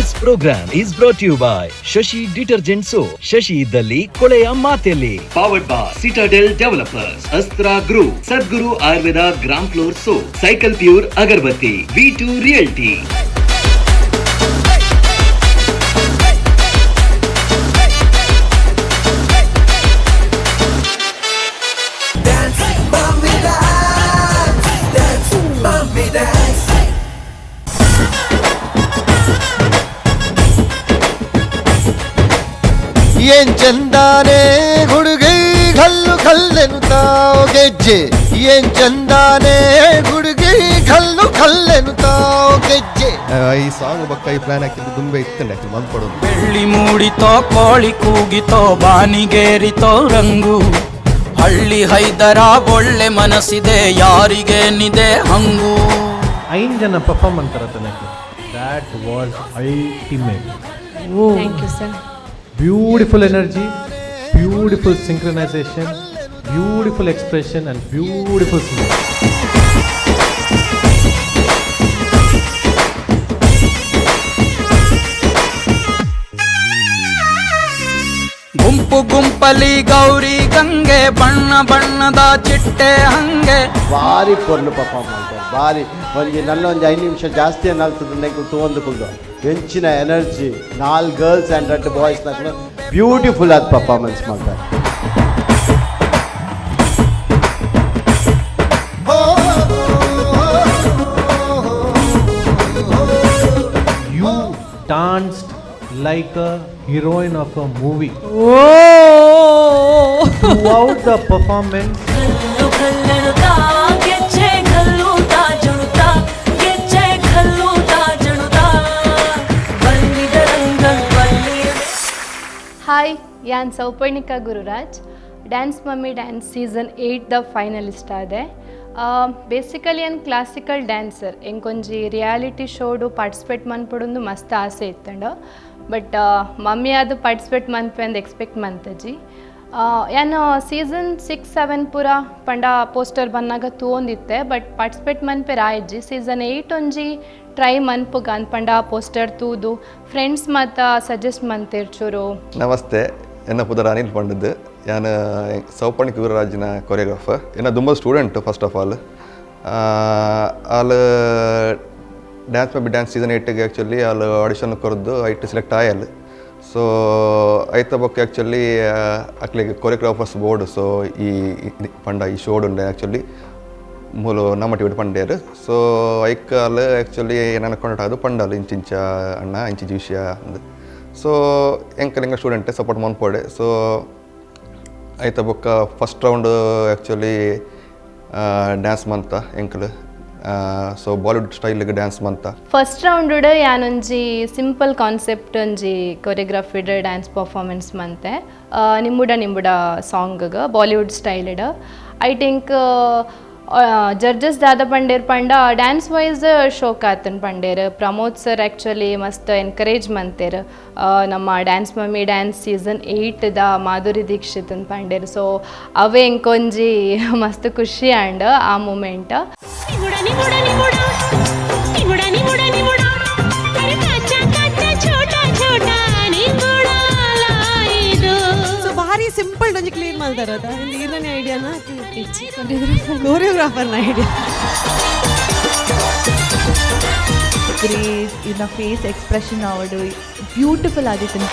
This program is brought to you by Shashi Detergent Soap. Shashi ಇದ್ದಲ್ಲಿ ಕೊಳೆಯ ಮಾತೆಲ್ಲಿ. Powered by Citadel Developers, Astra Group, Sadguru Ayurveda Gram Flour Soap, Cycle Pure Agarbatti, V2 Realty. ಏನ್ ಚಂದಾನೆ ಹುಡುಗಿ ಕಲ್ಲು ಕಲ್ಲೆನುತಾವ್ ಗೆಜ್ಜೆ, ಏನ್ ಚಂದಾನೆ ಹುಡುಗಿ ಕಲ್ಲು ಕಲ್ಲೆನುತಾವ್ ಗೆಜ್ಜೆ. ಈ ಸಾಂಗ್ ಬಕ್ಕ ಈ ಪ್ಲಾನ್ ಹಾಕಿದ್ದು ದುಂಬೆ ಇತ್ತಂಡೆ ಆಕ್ಚುಲಿ ಮನ್ಪಡೋದು. ಬೆಳ್ಳಿ ಮೂಡಿತೋ, ಕೋಳಿ ಕೂಗಿತೋ, ಬಾನಿಗೇರಿತೋ ರಂಗು. ಹಳ್ಳಿ ಹೈದರ ಒಳ್ಳೆ ಮನಸ್ಸಿದೆ, ಯಾರಿಗೇನಿದೆ ಹಂಗು. ಐನ್ ಜನ ಪರ್ಫಾರ್ಮ್ ಅಂತಾರ ತನಕ, that was ultimate. Thank you, sir. Beautiful energy, beautiful synchronization, beautiful expression and beautiful singing. ಗುಂಪು ಗುಂಪಲಿ ಗೌರಿ ಗಂಗೆ, ಬಣ್ಣ ಬಣ್ಣದ ಚಿಟ್ಟೆ ಹಂಗೆ. ಭಾರಿ ಪೊರ್ಲು ಪರ್ಫಾರ್ಮ್ ಮಾಡ್ತಾರೆ, ಭಾರಿ. ಒಂಜಿ ನಲ್ಲ ಒಂಜಿ 5 ನಿಮಿಷ ಜಾಸ್ತಿ ಅನ್ನಾಲ್ತದೆ ನೆಕ್ಕು ತೂವೊಂದು ಕುಲ್ದು. ಎಂಚಿನ ಎನರ್ಜಿ! ನಾಲ್ ಗರ್ಲ್ಸ್ ಆ್ಯಂಡ್ ರೆಡ್ ಬಾಯ್ಸ್ ನಕ್ಲು ಬ್ಯೂಟಿಫುಲ್ ಆದ ಪರ್ಫಾರ್ಮೆನ್ಸ್ ಮಾಡ್ತಾರೆ. You danced like a heroine of a movie throughout the performance. ಘಲ್ಲು ಗೆಜ್ಜೆ ಘಲ್ಲು ತಾಜುಣುತ್ತಾ, ಗೆಜ್ಜೆ ಘಲ್ಲು ತಾಜುಣುತ್ತಾ, ಬನ್ನಿದ ರಂಗ ಬನ್ನಿ. ಹಾಯ್, ಯಾನ್ Souparnika Gururaj, dance mummy dance season 8 the finalist ಆದೆ. ಬೇಸಿಕಲಿ ಯಾನ್ ಕ್ಲಾಸಿಕಲ್ ಡ್ಯಾನ್ಸರ್. ಎಂಕೊಂಜಿ ರಿಯಾಲಿಟಿ ಶೋಡು ಪಾರ್ಟಿಸಿಪೇಟ್ ಮನ್ಪೊಡೊಂದು ಮಸ್ತ್ ಆಸೆ ಇತ್ತಂಡು. ಬಟ್ ಮಮ್ಮಿ ಅದು ಪಾರ್ಟಿಸಿಪೇಟ್ ಮನ್ಪೆ ಅಂದ್ ಎಕ್ಸ್ಪೆಕ್ಟ್ ಮಂತಜಿ. ಯಾನ್ ಸೀಸನ್ 6, 7 ಪೂರ ಪಂಡ ಪೋಸ್ಟರ್ ಬನ್ನಾಗ ತೂವೊಂದಿತ್ತೆ. ಬಟ್ ಪಾರ್ಟಿಸಿಪೇಟ್ ಮನ್ಪೆರ್ ಆಯ್ಜಿ. ಸೀಸನ್ 8 ಒಂಜಿ ಟ್ರೈ ಮನ್ಪುಗ ಅಂದ್ ಪಂಡ ಪೋಸ್ಟರ್ ತೂದು ಫ್ರೆಂಡ್ಸ್ ಮಾತ ಸಜೆಸ್ಟ್ ಮಂತೇರ್ ಚೂರು. ನಮಸ್ತೆ, ಎನ್ನ ಪುದರ್ ಅನಿಲ್ ಪಂಡದ್ದು. ಯಾನ್ ಸೌಪರ್ಣಿಕ ಗುರುರಾಜಿನ ಕೊರಿಯೋಗ್ರಾಫರ್. ಎನ್ನ ದುಂಬ student. First of all all dance mummy dance season 8ಗೆ ಆ್ಯಕ್ಚುಲಿ ಆಲ್ ಆಡಿಷನ್ ಕೊರದ್ದು ಐಟ್ ಸೆಲೆಕ್ಟ್ ಆಯಲ್. ಸೊ ಐತ ಬೊಕ್ಕ ಆ್ಯಕ್ಚುಲಿ ಅಕ್ಲೆಗ್ ಕೊರಿಯೋಗ್ರಾಫರ್ಸ್ ಬೋರ್ಡ್, ಸೊ ಈ ಪಂಡ ಈ ಶೋಡ್ ಉಂಡೆ ಆ್ಯಕ್ಚುಲಿ ಮೂಲು ನಮ್ಮ ಟಿವಿಡ್ ಪಂಡೇರು. ಸೊ ಐಕ್ ಅಲ್ ಆ್ಯಕ್ಚುಲಿ ಏನಾನ ಕಾಂಟ್ಯಾಕ್ಟ್ ಅದು ಪಂಡಲ್, ಇಂಚಿಂಚ ಅಣ್ಣ, ಇಂಚಿಂಚ ವಿಷಯ ಅಂದ್. ಸೊ ಎಂಕಲ್ ಎಂಕ ಸ್ಟೂಡೆಂಟ್ ಸಪೋರ್ಟ್ ಮನ್ಪೊಡೆ. ಸೊ ಐತ ಬೊಕ್ಕ ಫಸ್ಟ್ ರೌಂಡ್ ಆ್ಯಕ್ಚುಲಿ ಡ್ಯಾನ್ಸ್ ಮಂತ ಎಂಕಲ್. ಸೊ ಬಾಲಿವುಡ್ ಸ್ಟೈಲ್ಗೆ ಡ್ಯಾನ್ಸ್ ಮಂತ. ಫಸ್ಟ್ ರೌಂಡ್ ಯಾನೊಂಜಿ ಸಿಂಪಲ್ ಕಾನ್ಸೆಪ್ಟ್ ಒಂಜಿ ಕೊರಿಯೋಗ್ರಫಿಡ್ ಡ್ಯಾನ್ಸ್ ಪರ್ಫಾರ್ಮೆನ್ಸ್ ಮಂತೆ ನಿಂಬುಡ ನಿಂಬುಡ ಸಾಂಗ್ ಬಾಲಿವುಡ್ ಸ್ಟೈಲ್ಡ್. I think judges ದಾದ ಪಂಡೇರ್ ಪಂಡ ಡ್ಯಾನ್ಸ್ ವೈಸ್ ಶೋಕ್ ಆತನ್ ಪಂಡೇರ್. ಪ್ರಮೋದ್ ಸರ್ ಆ್ಯಕ್ಚುಲಿ ಮಸ್ತ್ ಎನ್ಕರೇಜ್ ಮಂತೇರ್. ನಮ್ಮ dance mummy dance season 8 the Madhuri Dixit ಅಂತ ಪಂಡೇರ್. ಸೊ ಅವೇ ಎಂಕೊಂಜಿ ಮಸ್ತ್ ಖುಷಿ ಆಂಡ್ ಆ ಮೂಮೆಂಟ್. ನಿಗುಡ ನಿಗುಡ ನಿಗುಡ ನಿಗುಡ ನಿಗುಡ ನಿಗುಡ, ಅರೆ ಕಾಚಾ ಕಾಚಾ ಛೋಟಾ ಛೋಟಾ ನಿಗುಡ ಲಾಯಿದು. ಸೊ ಭಾರಿ ಸಿಂಪಲ್ ಒಂಜಿ ಕ್ಲೀನ್ ಮಾಡ್ತಾರ. ಈರನೇ ಐಡಿಯಾನ, ಕೊರಿಯೋಗ್ರಾಫರ್ನ ಐಡಿಯಾ? ಗ್ರೇಸ್ ಇನ್ನ ಫೇಸ್ ಎಕ್ಸ್ಪ್ರೆಷನ್ ಅವಡು ಬ್ಯೂಟಿಫುಲ್ ಆಗಿತ್ತು.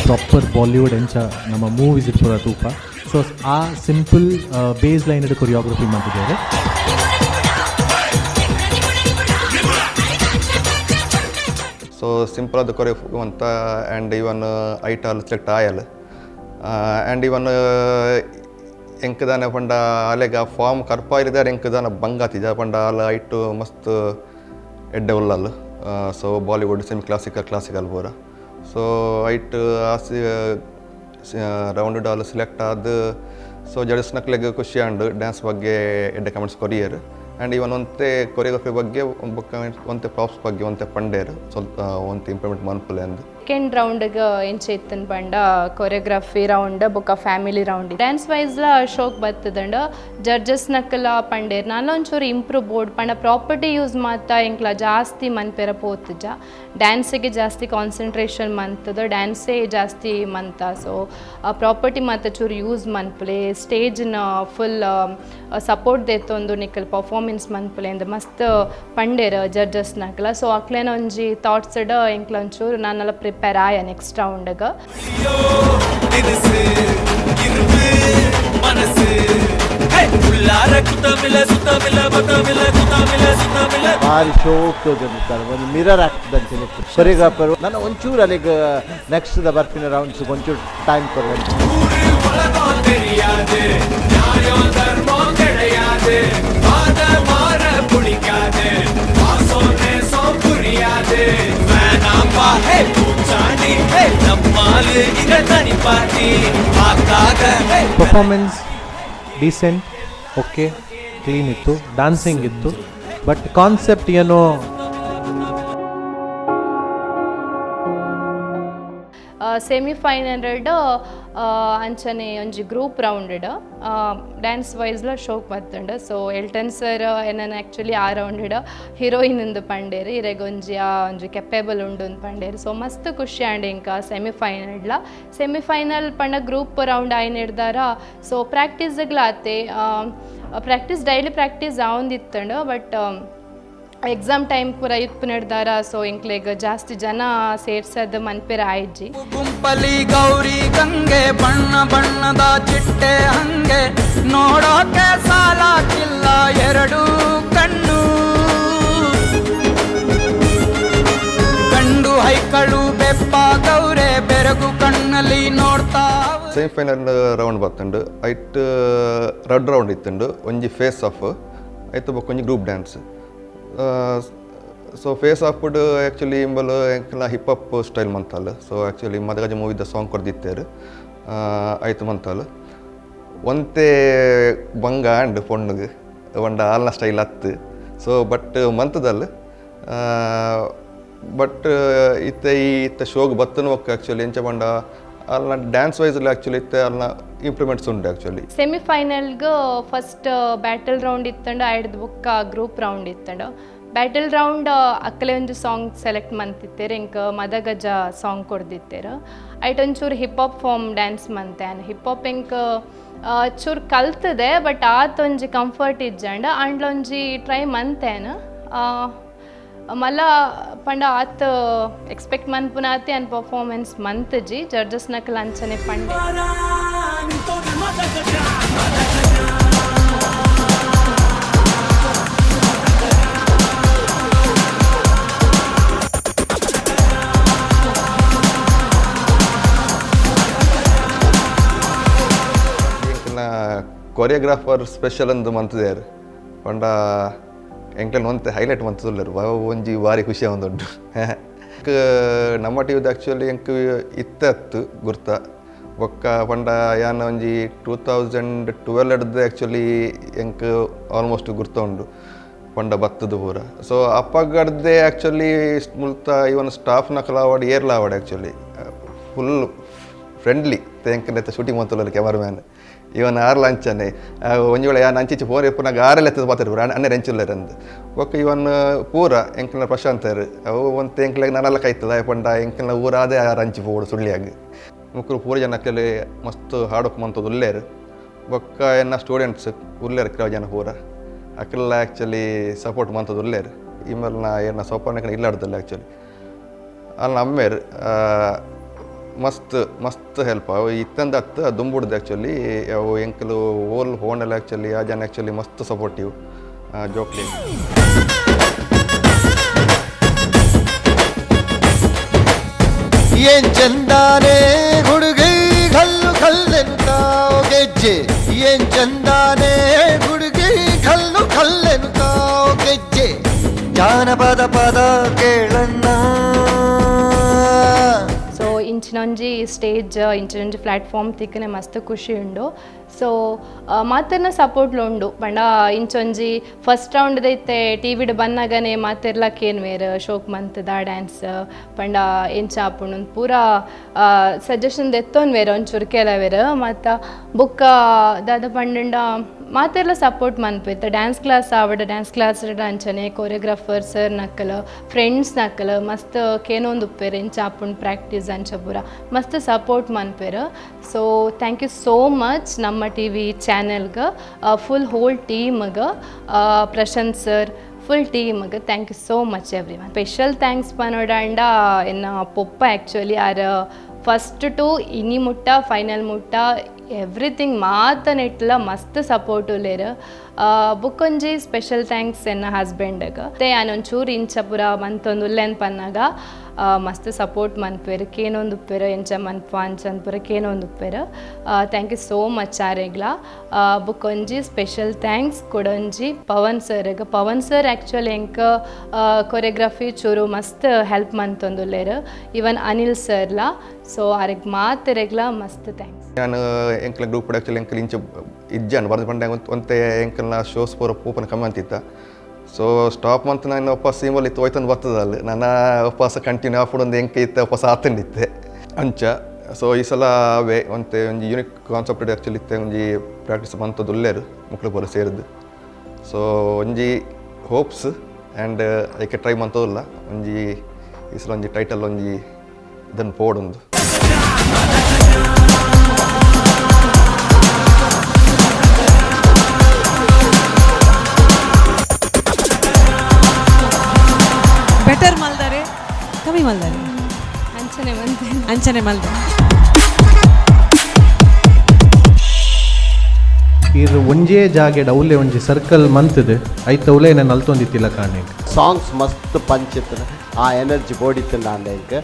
ಪ್ರಾಪರ್ ಬಾಲಿವುಡ್ ಎಂಚ ನಮ್ಮ ಮೂವೀಸ್ ಇಪ್ಪುರ ತೂಪ, ಸೊ ಆ ಸಿಂಪಲ್ ಬೇಸ್ ಲೈನ್ ಕೊರಿಯೋಗ್ರಫಿ ಮಾಡ್ತಿದ್ದಾರೆ. ಸೊ ಸಿಂಪಲ್ ಅದು ಕೊರಿಯೋ ಅಂತ ಆ್ಯಂಡ್ ಇವನ್ ಐಟ್ ಆಲ್ ಸೆಲೆಕ್ಟ್ ಆಯಲ್. ಆ್ಯಂಡ್ ಇವನ್ ಎಂಕದಾನೆ ಪಂಡ ಅಲೆಗ ಫಾರ್ಮ್ ಕರ್ಪಾಯಿರಿದಾರೆ. ಎಂಕದಾನ ಬಂಗಾತಿಜ ಪಂಡ ಅಲ್ಲ ಐಟ್ ಮಸ್ತ್ ಎಡ್ಡೆ ಉಲ್ಲಲ್. So Bollywood, semi classical, classical ಪೂರ. ಸೊ ಐಟ್ ಆಸಿ ರೌಂಡ್ ಆಲ್ ಸೆಲೆಕ್ಟ್ ಆದ್, ಸೊ ಜಡ್ಜ್ನಕ್ಲೆಗ್ ಖುಷಿ ಆಂಡ್. ಡ್ಯಾನ್ಸ್ ಬಗ್ಗೆ ಎಡ್ಡೆ ಕಮೆಂಟ್ಸ್ ಕೊರಿಯರ್. ಆ್ಯಂಡ್ ಇವನ್ ಒಂತೆ ಕೊರಿಯೋಗ್ರಫಿ ಬಗ್ಗೆ ಬೊಕ್ಕ ಒಂತೆ ಪ್ರಾಪ್ಸ್ ಬಗ್ಗೆ ಒಂತೆ ಪಂಡೇರ್, ಸ್ವಲ್ಪ ಒಂತೆ ಇಂಪ್ರೂವ್ಮೆಂಟ್ ಮನ್ಪುಲೆ ಅಂದ್. Second ರೌಂಡ್ಗೆ ಎಂಚ ಇತ್ತನ್ ಪಂಡ ಕೊರಿಯೋಗ್ರಫಿ ರೌಂಡ್ ಬೊಕ್ಕ family round. Dance ವೈಸ್ಲ ಶೋಕ್ ಬತ್ತದಂಡ. ಜಡ್ಜಸ್ ನಕಲ ಪಂಡೇರ್ ನಾನ ಒಂಚೂರು ಇಂಪ್ರೂವ್ ಬೋರ್ಡ್ ಪಂಡ ಪ್ರಾಪರ್ಟಿ ಯೂಸ್ ಮಾತ ಎಂಕ್ಲ ಜಾಸ್ತಿ ಮನ್ಪೆರ ಪೋತುಜ. ಡ್ಯಾನ್ಸಿಗೆ ಜಾಸ್ತಿ ಕಾನ್ಸಂಟ್ರೇಷನ್ ಮಂತದ, ಡ್ಯಾನ್ಸೇ ಜಾಸ್ತಿ ಮಂತ. ಸೊ ಪ್ರಾಪರ್ಟಿ ಮಾತ ಚೂರು ಯೂಸ್ ಮನ್ಪುಲೆ, ಸ್ಟೇಜ್ನ ಫುಲ್ ಸಪೋರ್ಟ್ ದೆತ್ತೊಂದು ನಿಕಲ್ ಪರ್ಫಾರ್ಮೆನ್ಸ್ ಮನ್ಪುಲೆ ಅಂದ್ ಮಸ್ತ್ ಪಂಡೇರ್ ಜಡ್ಜಸ್ ನಕಲ. ಸೊ ಅಕ್ಲೇನ ಒಂಜಿ ಥಾಟ್ಸ್ ಎಂಕ್ಲ ಒಂಚೂರು ನಾನೆಲ್ಲ ಪ್ರಿಪೇರ್ ಆಯ ನೆಕ್ಸ್ಟ್ ರೌಂಡ್ಗೆ. ಭಾರಿ ಶೋಕ್ ತೋಜೊಂದಿತ್ತಾರೆ. ಒಂದು ಮಿರರ್ ಆಗ್ತದಂಚನೆ ಕೊರಿಯೋಗ್ರಾಫರ್ ನನ್ನ ಒಂಚೂರು ಅಲ್ಲಿಗೆ ನೆಕ್ಸ್ಟ್ the ಬರ್ಪಿನ rounds ಒಂಚೂರು ಟೈಮ್ ಕೊಡುವಂತ. Performance decent, okay, clean ಇತ್ತು, ಡಾನ್ಸಿಂಗ್ ಇತ್ತು. ಬಟ್ ಕಾನ್ಸೆಪ್ಟ್ ಏನೋ ಸೆಮಿಫೈನಲ್ ಅಂಚನೆ ಒಂಜಿ group rounded dance ವೈಸ್ಲ ಶೋಕ್ ಬತ್ತುಂಡು. So Elton sir ಎನ್ನನ್ actually ಆ ರೌಂಡ್ ಹೀರೋಯಿನ್ ಇಂದು ಪಂಡೇರು, ಇರೆಗ್ ಒಂಜಿ ಆ ಒಂಜಿ ಕೆಪೇಬಲ್ ಉಂಡು ಅಂದ್ ಪಂಡೇರು. ಸೊ ಮಸ್ತ್ ಖುಷಿ ಆಂಡ್ ಇಂಕ ಸೆಮಿಫೈನಲ್ಡ್ಲ. ಸೆಮಿಫೈನಲ್ ಪಂಡ ಗ್ರೂಪ್ ರೌಂಡ್ ಆಯ್ನ ಹಿಡ್ದಾರ. ಸೊ ಪ್ರಾಕ್ಟೀಸ್ಗ್ಲ ಆತೆ, practice daily practice ಆವೊಂದಿತ್ತಂಡು. But exam time ಪೂರ ಇಪ್ಪು ನಡ್ದಾರ. ಸೊ ಎಂಕ್ಲೆಗ್ ಜಾಸ್ತಿ ಜನ ಸೇರ್ಸದ್ ಮನ್ಪೆರ ಆಯ್ಜಿ. ಗುಂಪಲಿ ಗೌರಿ ಗಂಗೆ, ಬಣ್ಣ ಬಣ್ಣದ ಚಿಟ್ಟೆ ಹಂಗೆ, ನೋಡೋಕೆ ಸಾಲಾಕಿಲ್ಲ ಎರಡು ಕಣ್ಣು. ಗಂಡು ಹೈಕಳು ಬೆಪ್ಪಾಗವ್ರೆ, ಬೆರಗು ಕಣ್ಣಲ್ಲಿ ನೋಡ್ತಾ ಸೆಮಿಫೈನಲ್ ರೌಂಡ್ ಬತ್ತುಂಡು. ಐಟ್ ರಡ್ ರೌಂಡ್ ಇತ್ತುಂಡು. ಒಂಜಿ ಫೇಸ್ ಆಫ್ ಐತ, ಬೊಕ್ಕ ಒಂಜಿ group dance. So face of actually ಇಂಬಲ್ ಎಂಕಲ್ನ hip hop style ಮಂತಲ್. So actually Madagaja ಮೂವಿದ song ಕೊರ್ದಿತ್ತೇರು, ಐತು ಮಂತಲ್. ಒಂತೆ ಬಂಗ ಆಂಡ್ ಪೊಣ್ಣುಗ್ ಪಂಡ ಆಲ್ನ ಸ್ಟೈಲ್ ಅತ್ತು. ಸೊ ಬಟ್ ಮಂತದಲ್. ಬಟ್ ಇತ್ತೆ ಈ ಇತ್ತೆ ಶೋಗ್ ಬತ್ತನ ಬೊಕ್ಕ ಆ್ಯಕ್ಚುಲಿ ಎಂಚ ಪಂಡ ಅಲ್ನ dance wise actually ಇತ್ತೆ ಅಲ್ನ ಇಂಪ್ರೂವ್ಮೆಂಟ್ಸ್ ಉಂಡು ಆ್ಯಕ್ಚುಲಿ. ಸೆಮಿಫೈನಲ್ಗೆ first battle round ಇತ್ತಂಡ, ಐಡ್ದು ಬೊಕ್ಕ ಗ್ರೂಪ್ ರೌಂಡ್ ಇತ್ತಂಡ. ಬ್ಯಾಟಲ್ ರೌಂಡ್ ಅಕ್ಕಲೆ ಒಂಜಿ ಸಾಂಗ್ ಸೆಲೆಕ್ಟ್ ಮಂತಿತ್ತೇರು. ಎಂಕ್ ಮದಗಜ ಸಾಂಗ್ ಕೊರ್ದಿತ್ತೇರು. ಐಟ್ ಒಂಚೂರು hip hop form dance ಮಂತೆ ಆನ್. ಹಿಪ್ ಹಾಪ್ ಎಂಕ್ ಚೂರು ಕಲ್ತದೆ, ಬಟ್ ಆತ್ ಒಂಜಿ ಕಂಫರ್ಟ್ ಇಜ್ಜಂಡ. ಆಂಡ್ಲ ಒಂಜಿ ಟ್ರೈ ಮಂತೇನು. ಮಲ್ಲ ಪಂಡ ಆತ್ ಎಕ್ಸ್ಪೆಕ್ಟ್ ಮನ್ಪುನಾತಿ ಅನ್ ಪರ್ಫಾರ್ಮೆನ್ಸ್ ಮಂತಜಿ. ಜಡ್ಜಸ್ ನಕಲ್ ಅಂಚನೆ ಪಂಡೆ. ಎಂಕಲ್ನ ಕೊರಿಯೋಗ್ರಾಫರ್ ಸ್ಪೆಷಲ್ ಅಂದು ಮಂತದೇರು ಪಂಡ ಎಂಕಲ್ನ ಒಂತೆ ಹೈಲೈಟ್ ಮಂತುಲ್ಲೆರ್. ಒಂಜಿ ಬಾರಿ ಖುಷಿ ಆವೊಂದುಂಡು. ನಮ್ಮ ಟಿವಿದ ಆ್ಯಕ್ಚುಲಿ ಎಂಕ್ ಇತ್ತೆ ಅತ್ತು ಗುರ್ತ. ಬೊಕ್ಕ ಪಂಡ ಯಾನ್ ಒಂಜಿ 2012 ಡ್ದ್ ಆ್ಯಕ್ಚುಲಿ ಎಂಕ್ ಆಲ್ಮೋಸ್ಟ್ ಗುರ್ತ ಉಂಡು ಪಂಡ ಬತ್ತದ ಪೂರ. ಸೊ ಅಪ್ಪಗಡ್ದೆ ಆ್ಯಕ್ಚುಲಿ ಮುಲ್ತ ಇವನ್ ಸ್ಟಾಫ್ನಕುಲು ಆವಡ್ ಏರ್ಲ ಆವಡ್ actually full friendly. ಎಂಕ್ ಶೂಟಿಂಗ್ ಮಂತುಲ್ಲೆರ್ ಕ್ಯಾಮರಾಮ್ಯಾನ್ ಇವನ್ ಆರ್ಲ ಅಂಚನೆ. ಒಂಜಿ ವೇಳೆ ಯಾನ್ ಅಂಚಿಂಚಿ ಫೋನ್ ಇಪ್ಪುನಗ ಆರೆಲ್ಲ ಎತ್ತುದು ಪಾತೆರ್ಪೆರ್, ಅಣ್ಣೆರ್ ಎಂಚುಲ್ಲೆರ್ ಅಂದ್. ಬೊಕ್ಕ ಇವನ್ ಪೂರ ಎಂಕಲ್ನ ಪ್ರಶಾಂತರ್ ಅವು ಒಂತೆ ಎಂಕ್ಲೆಗ್ ನನಲ ಕೈತದ ಪಂಡ ಎಂಕಲ್ನ ಊರಾದೆ ಆರ್ ಅಂಚಿ ಪೋವೊಡು ಸುಳ್ಯಾಗ್. ಮೊಕುಲು ಪೂರ ಜನಕ್ಲೆಗ್ ಮಸ್ತ್ ಹಾರ್ಡ್ ವರ್ಕ್ ಮಂತೊಂದು ಉಲ್ಲೆರ್. ಬೊಕ್ಕ ಎನ್ನ ಸ್ಟೂಡೆಂಟ್ಸ್ ಉಲ್ಲೆರ್ ಕೆಲವು ಜನ ಪೂರ, ಅಕುಲ್ಲ ಆ್ಯಕ್ಚುಲಿ ಸಪೋರ್ಟ್ ಮಂತೊಂದು ಉಲ್ಲೆರ್. ಇಮೆಲ್ನ ಎನ್ನ ಸೋಪಾನ ಇಲ್ಲಾಡ್ದಲ್ಲ ಆ್ಯಕ್ಚುಲಿ ಅಲ್ನ ಅಮ್ಮೆರ್ ಮಸ್ತ್ ಮಸ್ತ್ ಹೆಲ್ಪ್. ಅವು ಇತ್ತಂದ ಅತ್ತು ದುಂಬುಡ್ದು ಆ್ಯಕ್ಚುಲಿ ಅವು ಎಂಕಲು ಓಲ್ ಫೋನಲ್ಲಿ ಆ್ಯಕ್ಚುಲಿ ಆ ಜನ ಆ್ಯಕ್ಚುಲಿ ಮಸ್ತ್ ಸಪೋರ್ಟಿವ್ ಜೋಕ್ಲಿ. ಏನ್ ಚಂದಾನೆ ಹುಡುಗಿ, ಕಲ್ಲು ಕಲ್ಲೆನುತ್ತಾವ ಗೆಜ್ಜೆ. ಏನ್ ಚಂದಾನೆ ಹುಡುಗಿ, ಕಲ್ಲು ಕಲ್ಲೆನುತ್ತಾವ ಗೆಜ್ಜೆ. ಜಾನಪದ ಪದ ಕೇಳನ್ನ. ಸೊ ಇಂಚಿನ ಒಂಜಿ ಸ್ಟೇಜ್ ಇಂಚ ಪ್ಲಾಟ್ಫಾರ್ಮ್ ತಿಕ್ಕನೆ ಮಸ್ತ್ ಖುಷಿ ಉಂಡು. ಸೊ ಮಾತೆರ್ನ ಸಪೋರ್ಟ್ಲ ಉಂಡು ಪಂಡ ಇಂಚೊಂಜಿ ಫಸ್ಟ್ ರೌಂಡ್ ದೈತೆ ಟಿ ವಿಡ್ ಬನ್ನಗನೆ ಮಾತೆರ್ಲ ಕೇನ್ವೇರ್ ಶೋಕ್ ಮಂತ್ದ ಡ್ಯಾನ್ಸ್ ಪಂಡ ಎಂಚ ಆಪುಂಡು ಪೂರ ಸಜೆಷನ್ ದೆತ್ತೊನ್ವೇರ್ ಒಂಚೂರು ಕೆಲವೇರ್. ಮತ್ತು ಬೊಕ್ಕ ದಾದ ಪಂಡ ಮಾತೆರ್ಲ ಸಪೋರ್ಟ್ ಮನ್ಪೆತ್ತ ಡ್ಯಾನ್ಸ್ ಕ್ಲಾಸ್ ಆವಡ ಡ್ಯಾನ್ಸ್ ಕ್ಲಾಸ್ ಅಂಚನೆ ಕೊರಿಯೋಗ್ರಾಫರ್ ಸರ್ ನಕ್ಕಲ ಫ್ರೆಂಡ್ಸ್ ನಕ್ಕಲ ಮಸ್ತ್ ಕೇನೊಂದು ಉಪ್ಪೇರ್ ಎಂಚ ಆಪುಂಡು ಪ್ರಾಕ್ಟೀಸ್ ಅಂಚ ಪೂರ ಮಸ್ತ್ ಸಪೋರ್ಟ್ ಮನ್ಪೇರ್. So thank you so much ನಮ್ಮ ಟಿ ವಿ ಚಾನೆಲ್ಗೆ, ಫುಲ್ ಹೋಲ್ ಟೀಮ್ಗೆ, ಪ್ರಶಾಂತ್ ಸರ್ ಫುಲ್ ಟೀಮ್ಗೆ thank you so much everyone. Special thanks ಪನೋಡಂಡ ಎನ್ನ ಪೊಪ್ಪ actually R first to ಇನಿ ಮುಟ್ಟ ಫೈನಲ್ ಮುಟ್ಟ ಎವ್ರಿಥಿಂಗ್ ಮಾತ ನೆಟ್ಲ ಮಸ್ತ್ ಸಪೋರ್ಟ್ ಉಲ್ಲೇರ್. ಬುಕ್ಕೊಂಜಿ ಸ್ಪೆಷಲ್ thanks ಎನ್ನ ಹಸ್ಬೆಂಡ್ಗೆ. ಮತ್ತೆ ಯಾನೊಂಚೂರು ಇಂಚ ಪೂರ ಮಂತೊಂದು ಉಲ್ಲೇನ್ ಪನ್ನಾಗ ಮಸ್ತ್ ಸಪೋರ್ಟ್ ಮನ್ಪೇರು ಕೇನೊಂದು ಉಪ್ಪೇರು ಎಂಚ ಮನ್ಪ ಅಂಚನ್ ಪೂರ ಕೇನೊಂದು ಉಪ್ಪೇರು. Thank you so much ಆರೆಗ್ಲ. ಬುಕ್ಕೊಂಜಿ special thanks ಕೊಡೊಂಜಿ ಪವನ್ ಸರ್ಗೆ. ಪವನ್ ಸರ್ ಆ್ಯಕ್ಚುಲಿ ಎಂಕ್ ಕೊರಿಯೋಗ್ರಫಿ ಚೂರು ಮಸ್ತ್ ಹೆಲ್ಪ್ ಮಂತೊಂದುಲ್ಲೇರು, ಈವನ್ ಅನಿಲ್ ಸರ್ಲ. ಸೊ ಆರೆಗ್ ಮಾತೆರೆಗ್ಲ ಮಸ್ತ್ thanks. ನಾನು ಎಂಕ್ಲ ಗ್ರೂಪ್ ಆ್ಯಕ್ಚುಲಿ ಎಂಕಲ್ ಇಂಚ ಇಜ್ಜಾನ್ ಬರೆದು ಪಂಡ ಒಂತೆ ಎಂಕಲ್ನ ಶೋಸ್ ಪೂರ ಪೂಪನ ಕಮ್ಮಿ ಅಂತಿತ್ತ. ಸೊ ಸ್ಟಾಪ್ ಮಂತ್ ನಾನು ಒಪ್ಪಾಸ ಸೀಮಲ್ ಇತ್ತು ಹೋಯ್ತಂದು ಬರ್ತದಲ್ಲಿ ನನ್ನ ಉಪವಾಸ ಕಂಟಿನ್ಯೂ ಆಫುಡೊಂದು ಎಂಕ ಇತ್ತೆ ಉಪವಾಸ ಆತಂಡಿತ್ತೆ ಅಂಚ. ಸೊ ಈ ಸಲ ಅವೇ ಒಂತೆ ಒಂಜಿ unique concept actually ಇತ್ತೆ ಒಂಜಿ ಪ್ರಾಕ್ಟೀಸ್ ಮಂತದ್ದು ಉಲ್ಲೇರು ಮುಕ್ಳು ಪೂರ ಸೇರಿದ್ದು. ಸೊ ಒಂಜಿ ಹೋಪ್ಸ್ ಆ್ಯಂಡ್ ಐಕೆ ಟ್ರೈ ಮಂತದಿಲ್ಲ ಒಂಜಿ ಈ ಸಲ ಒಂಜಿ ಟೈಟಲ್ ಒಂಜಿ ಇದನ್ನು ಪೋಡೊಂದು. ಬೆಟರ್ ಮಲ್ದಾರೆ ಕಮ್ಮಿ ಮಲ್ದಾರೆ? ಅಂಚನೆ ಮಂತೆ. ಅಂಚನೆ ಮಲ್ದಾರೆ. ಇರ್ ಒಂಜೇ ಜಾಗೆಡ್ ಅವಲೇ ಒಂಜಿ ಸರ್ಕಲ್ ಮಂತದೆ ಐತ ಅವಲೇ ನಾನು ಅಲ್ತೊಂದಿತ್ತಿಲ್ಲ ಕಾಣೆ. ಸಾಂಗ್ಸ್ ಮಸ್ತ್ ಪಂಚ್ ಇತ್ತು, ಆ ಎನರ್ಜಿ ಬೋಡಿತ್ತು ನಾಂಡೆ ಎಂಕ್.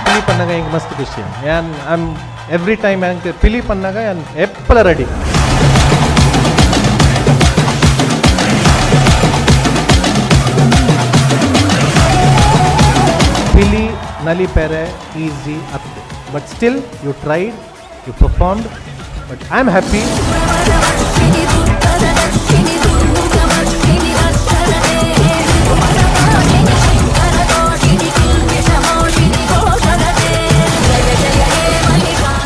ಪಿಲಿ ಪನ್ನಾಗ ಎಂಕ್ ಮಸ್ತ್ ಖುಷಿ. ಯಾನ್ I every time ಎಂಕ್ ಪಿಲಿ ಪನ್ನಾಗ ಯಾನ್ ಎಪ್ಪಲ ರೆಡಿ. ಪಿಲಿ ನಲಿ ಪೆರೆ ಈಸಿ ಅತ್ತೆ, but still you tried, you performed, but I am happy.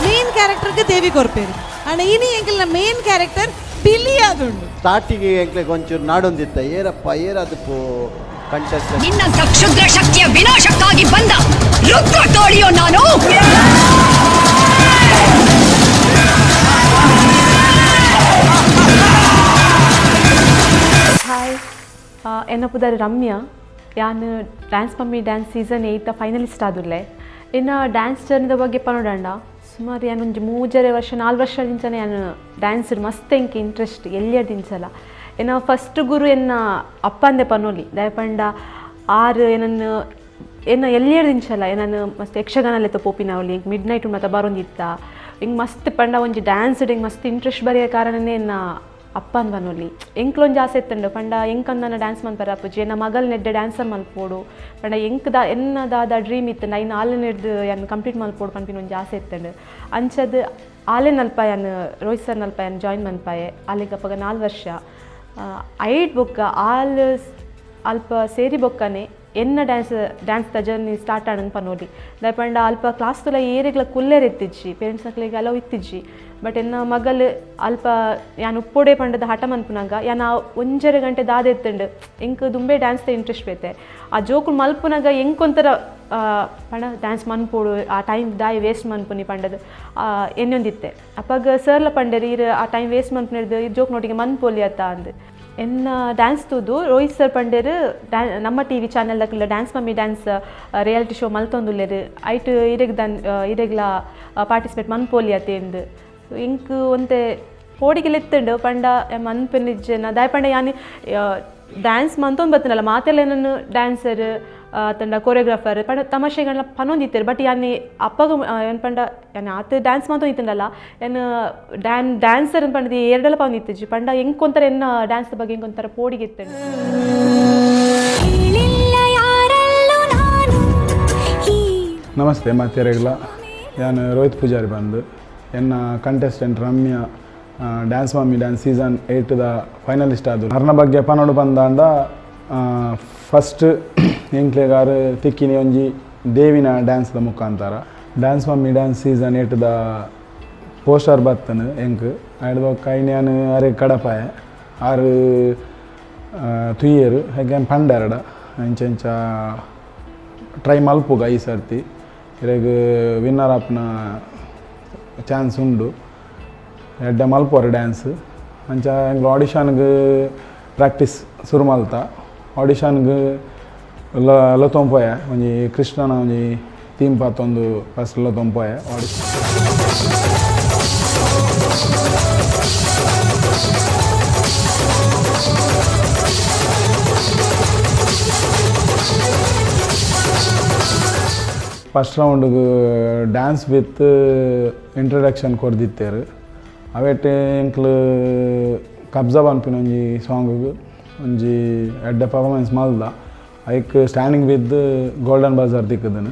Main ಕ್ಯಾರೆಕ್ಟರ್ಗೆ ದೇವಿ ಕೊರ್ಪೇರು ಅಂಡ್ ಇನಿ ಎಂಕಲ್ನ ಮೇನ್ ಕ್ಯಾರೆಕ್ಟರ್ ಪಿಲಿ ಆದುಂಡು. ಸ್ಟಾರ್ಟಿಂಗ್ ಎಂಕ್ಲೆಗ್ ಒಂಚೂರು ನಾಡೊಂದಿತ್ತ ಏರಪ್ಪ ಏರದು ಪೋ ಕಂಟೆಸ್ಟೆಂಟ್. ನಿನ್ನಂಥ ಕ್ಷುದ್ರ ಶಕ್ತಿಯ ವಿನಾಶಕ್ಕಾಗಿ ಬಂದ ರುದ್ರ ಕಾಳಿಯೋ ನಾನು. ಹಾಯ್, ಎನ್ನ ಪುದರ್ ರಮ್ಯಾ. ಯಾನ್ dance mummy dance season 8 finalist ಆದುಲ್ಲೆ. ಇನ್ನು ಡ್ಯಾನ್ಸ್ ಜರ್ನಿದ ಬಗ್ಗೆ ಪನೋಡಂಡ ಸುಮಾರು ಯಾನ್ ಒಂಜಿ 3.5 ವರ್ಷ 4 ವರ್ಷದಿಂಚನೆ ಯಾನ್ ಡ್ಯಾನ್ಸ್ ಮಸ್ತ್ ಎಂಕ್ ಇಂಟ್ರೆಸ್ಟ್ ಎಲ್ಲಿಯದಿಂಚಲ. ಎನ್ನ ಫಸ್ಟ್ ಗುರು ಎನ್ನ ಅಪ್ಪಂದೆ ಪನೋಲಿ ದಯಪಂಡ ಆರು ಏನನ್ನು ಎನ್ನ ಎಲ್ಲಿಯದಿಂಚಲ ಏನನ್ನು ಮಸ್ತ್ ಯಕ್ಷಗಾನಲೆತ್ತ ಪೋಪಿನವಲಿ ಮಿಡ್ ನೈಟ್ ಮತ್ತು ಬರೋಂದಿತ್ತ ಹಿಂಗೆ ಮಸ್ತ್ ಪಂಡ ಒಂಜಿ ಡ್ಯಾನ್ಸ್ ಹಿಂಗೆ ಮಸ್ತ್ ಇಂಟ್ರೆಸ್ಟ್ ಬರೆಯ ಕಾರಣನೇ ಎನ್ನ ಅಪ್ಪನ್ ಬನೊಲಿ. ಎಂಕ್ಲೊಂಜಿ ಆಸೆ ಇತ್ತುಂಡು ಪಂಡ ಎಂಕಂದನ ಡ್ಯಾನ್ಸ್ ಮನ್ಪರ ಅಪ್ಪುಜಿ ಎನ್ನ ಮಗಲ್ ನೆಡ್ಡೆ ಡ್ಯಾನ್ಸರ್ ಮಲ್ಪೋಡು ಪಂಡ ಎಂಕ್ ದಾ ಎನ್ನ ದಾದ ಡ್ರೀಮ್ ಇತ್ತು ಐನ್ ಆಲೆ ನೆಡ್ದು ಯಾನ್ ಕಂಪ್ಲೀಟ್ ಮಲ್ಪೋಡು ಪನ್ಪಿನ ಒಂಜಿ ಆಸೆ ಇತ್ತುಂಡು. ಅಂಚದ್ ಆಲೆ ನಲ್ಪ ಯಾನ್ ರೋಹಿತ್ ಸರ್ ನಲ್ಪ ಯಾನ್ ಜಾಯಿನ್ ಮನ್ಪಾಯೆ ಆಲೆಗ್ ಅಪಗ 4 ವರ್ಷ ಐಟ್ ಬೊಕ್ಕ ಆಲ್ ಅಲ್ಪ ಸೇರಿ ಬೊಕ್ಕನೆ ಎನ್ನ dance dance the journey start ಆಡನ್ ಪನೋಲಿ. ದಾಯೆ ಪಂಡ ಅಲ್ಪ ಕ್ಲಾಸ್ ತುಲ ಏರೆಗ್ಲ ಕುಲ್ಲೆರ್ ಇತ್ತಿಜ್ಜಿ, ಪೇರೆಂಟ್ಸ್ ನಕ್ಲೆಗ್ ಅಲೋ ಇತ್ತಿಜ್ಜಿ. ಬಟ್ ಎನ್ನ ಮಗಲ್ ಅಲ್ಪ ಯಾನ್ ಉಪ್ಪೊಡೆ ಪಂಡದ ಹಠ ಮನ್ಪುನಾಗ ಯಾನ್ ಆ 1.5 ಗಂಟೆ ದಾದ ಎತ್ತುಂಡು ಎಂಕ್ ದುಂಬೆ ಡ್ಯಾನ್ಸ್ ದ ಇಂಟ್ರೆಸ್ಟ್ ಬೇತೆ. ಆ ಜೋಕುಲು ಮಲ್ಪುನಾಗ ಎಂಕೊಂತರ ಪಂಡ ಡ್ಯಾನ್ಸ್ ಮನ್ಪೋಡು ಆ ಟೈಮ್ ದಾಯಿ ವೇಸ್ಟ್ ಮನ್ಪುನಿ ಪಂಡದು ಎನ್ನೊಂದಿತ್ತೆ. ಅಪಗ ಸರ್ಲ ಪಂಡೇರು ಈರ್ ಆ ಟೈಮ್ ವೇಸ್ಟ್ ಮನ್ಪುನಿರ್ದು ಈ ಜೋಕ್ ನೋಟಿಗೆ ಮನ್ಪೊಲಿ ಅತ್ತ ಅಂದ್. ಎನ್ನ ಡ್ಯಾನ್ಸ್ ತೂದು ರೋಹಿತ್ ಸರ್ ಪಂಡೇರು ನಮ್ಮ T V channel ದಕ್ಲ dance mummy dance reality show ಮಲ್ತೊಂದುಲ್ಲೆರ್ ಐಟ್ ಇರೆಗ್ ದನ್ ಇರೆಗ್ಲ ಪಾರ್ಟಿಸಿಪೇಟ್ ಮನ್ಪೊಲಿ ಅತ್ತೆ ಎಂದ್. ಇಂಕ್ ಒಂತೆ ಪೋಡಿಗೆಲ್ ಇತ್ತುಂಡು ಪಂಡ ಮನ್ಪೆನಿಜ್ಜೆನ ದಾಯೆ ಪಂಡ ಯಾನ್ ಡ್ಯಾನ್ಸ್ ಮಂತೊಂದು ಬತ್ತಿನಲ್ಲ ಮಾತೆಲ್ಲ ನನ್ನ ಡ್ಯಾನ್ಸರ್ ತಂಡ ಕೊರಿಯೋಗ್ರಾಫರ್ ಪಂಡ ತಮಾಷೆಗಳನ್ನ ಪನೊಂದಿತ್ತೆರ್. ಬಟ್ ಯಾನ್ ಅಪ್ಪಗ ಏನ್ ಪಂಡ ಯಾನ್ ಆತ್ ಡ್ಯಾನ್ಸ್ ಮಾತೊಂದಿತ್ತಂಡಲ್ಲ, ಯಾನ್ ಡ್ಯಾನ್ಸರ್ ಪಂಡದು ಎರಡಲ ಪವೊಂದಿತ್ತಿಜಿ. ಪಂಡ ಎಂಕೊಂತರ ಎನ್ನ ಡ್ಯಾನ್ಸ್ ಬಗ್ಗೆ ಎಂಕೊಂತರ ಪೋಡಿಗೆ ಇತ್ತಂಡು. ನಮಸ್ತೆ ಮಾತೆರೆಗ್ಲ, ಯಾನ್ ರೋಹಿತ್ ಪೂಜಾರಿ ಬಂದು ಎನ್ನ contestant Ramya dance mummy dance season 8 the finalist ಆದು. ಅರ್ನ ಬಗ್ಗೆ ಪನೊಡು ಬಂದಾಂಡ, ಫಸ್ಟ್ ಎಂಕ್ಲೆಗಾರ್ ತಿಕ್ಕಿನಿ ಒಂಜಿ ದೇವಿನ ಡ್ಯಾನ್ಸ್ದ ಮುಖಾಂತರ. Dance mummy dance season 8 the poster ಬತ್ತನು ಎಂಕ್. ಐಡ್ ಬೊಕ್ಕ ಐನ್ ಯಾನ್ ಅರೆಗ್ ಕಡಪಾಯ. ಆರು ತುಯ್ಯೆರ್. ಹಾಗೆ ಪಂಡೆರಡ, ಇಂಚ ಇಂಚ ಟ್ರೈ ಮಲ್ಪುಗ, ಈ ಸರ್ತಿ ಇರೆಗ್ ವಿನ್ನರ್ ಆಪುನ ಚಾನ್ಸ್ ಉಂಡು, ಎಡ್ಡೆ ಮಲ್ಪುವರ್ ಡ್ಯಾನ್ಸ್ ಅಂಚ. ಎಂಕ್ಲು ಆಡಿಷನ್ಗೆ ಪ್ರಾಕ್ಟೀಸ್ ಸುರು ಮಲ್ತ. ಆಡಿಷನ್ಗೆ ಲೊತೊಂಪೋಯ. ಒಂಜಿ ಕೃಷ್ಣನ ಒಂಜಿ ಥೀಮ್ ಪಾತೊಂದು ಫಸ್ಟ್ ಲೊತೊಂಪೋಯ ಆಡಿಷನ್. ಫಸ್ಟ್ ರೌಂಡ್ಗೆ ಡ್ಯಾನ್ಸ್ ವಿತ್ ಇಂಟ್ರಡಕ್ಷನ್ ಕೊರ್ದಿತ್ತೆರ್. ಅವೆಟ್ ಎಂಕ್ಲು ಕಬ್ಜಾ ಪನ್ಪಿನ ಒಂಜಿ ಸಾಂಗುಗು ಒಂಜಿ ಎಡ್ಡೆ ಪರ್ಫಾರ್ಮೆನ್ಸ್ ಮಲ್ದ. ಐಕ್ ಸ್ಟ್ಯಾಂಡಿಂಗ್ ವಿತ್ ಗೋಲ್ಡನ್ ಬಜರ್ ತಿಕ್ಕುದನು.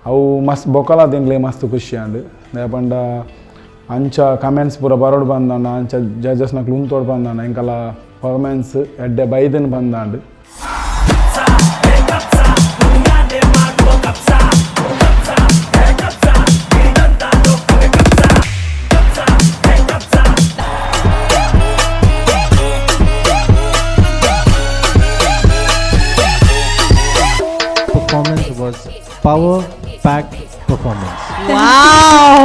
ಅವು ಮಸ್ತ್ ಬೊಕಲಾತ್ ಎಂಕ್ಲೆಗ್ ಮಸ್ತ್ ಖುಷಿ ಆಂಡ್. ದಾಯೆ ಪಂಡ ಅಂಚ ಕಮೆಂಟ್ಸ್ ಪೂರ ಬರೋಡು ಬಂದಾಂಡ, ಅಂಚ ಜಡ್ಜಸ್ನಕ್ಲು ಉಂತೋಡು ಬಂದಾಂಡ, ಎಂಕಲ ಪರ್ಫಾರ್ಮೆನ್ಸ್ ಎಡ್ಡೆ ಬೈದನ್ ಬಂದಾಂಡ್. Performance was power packed performance. Wow!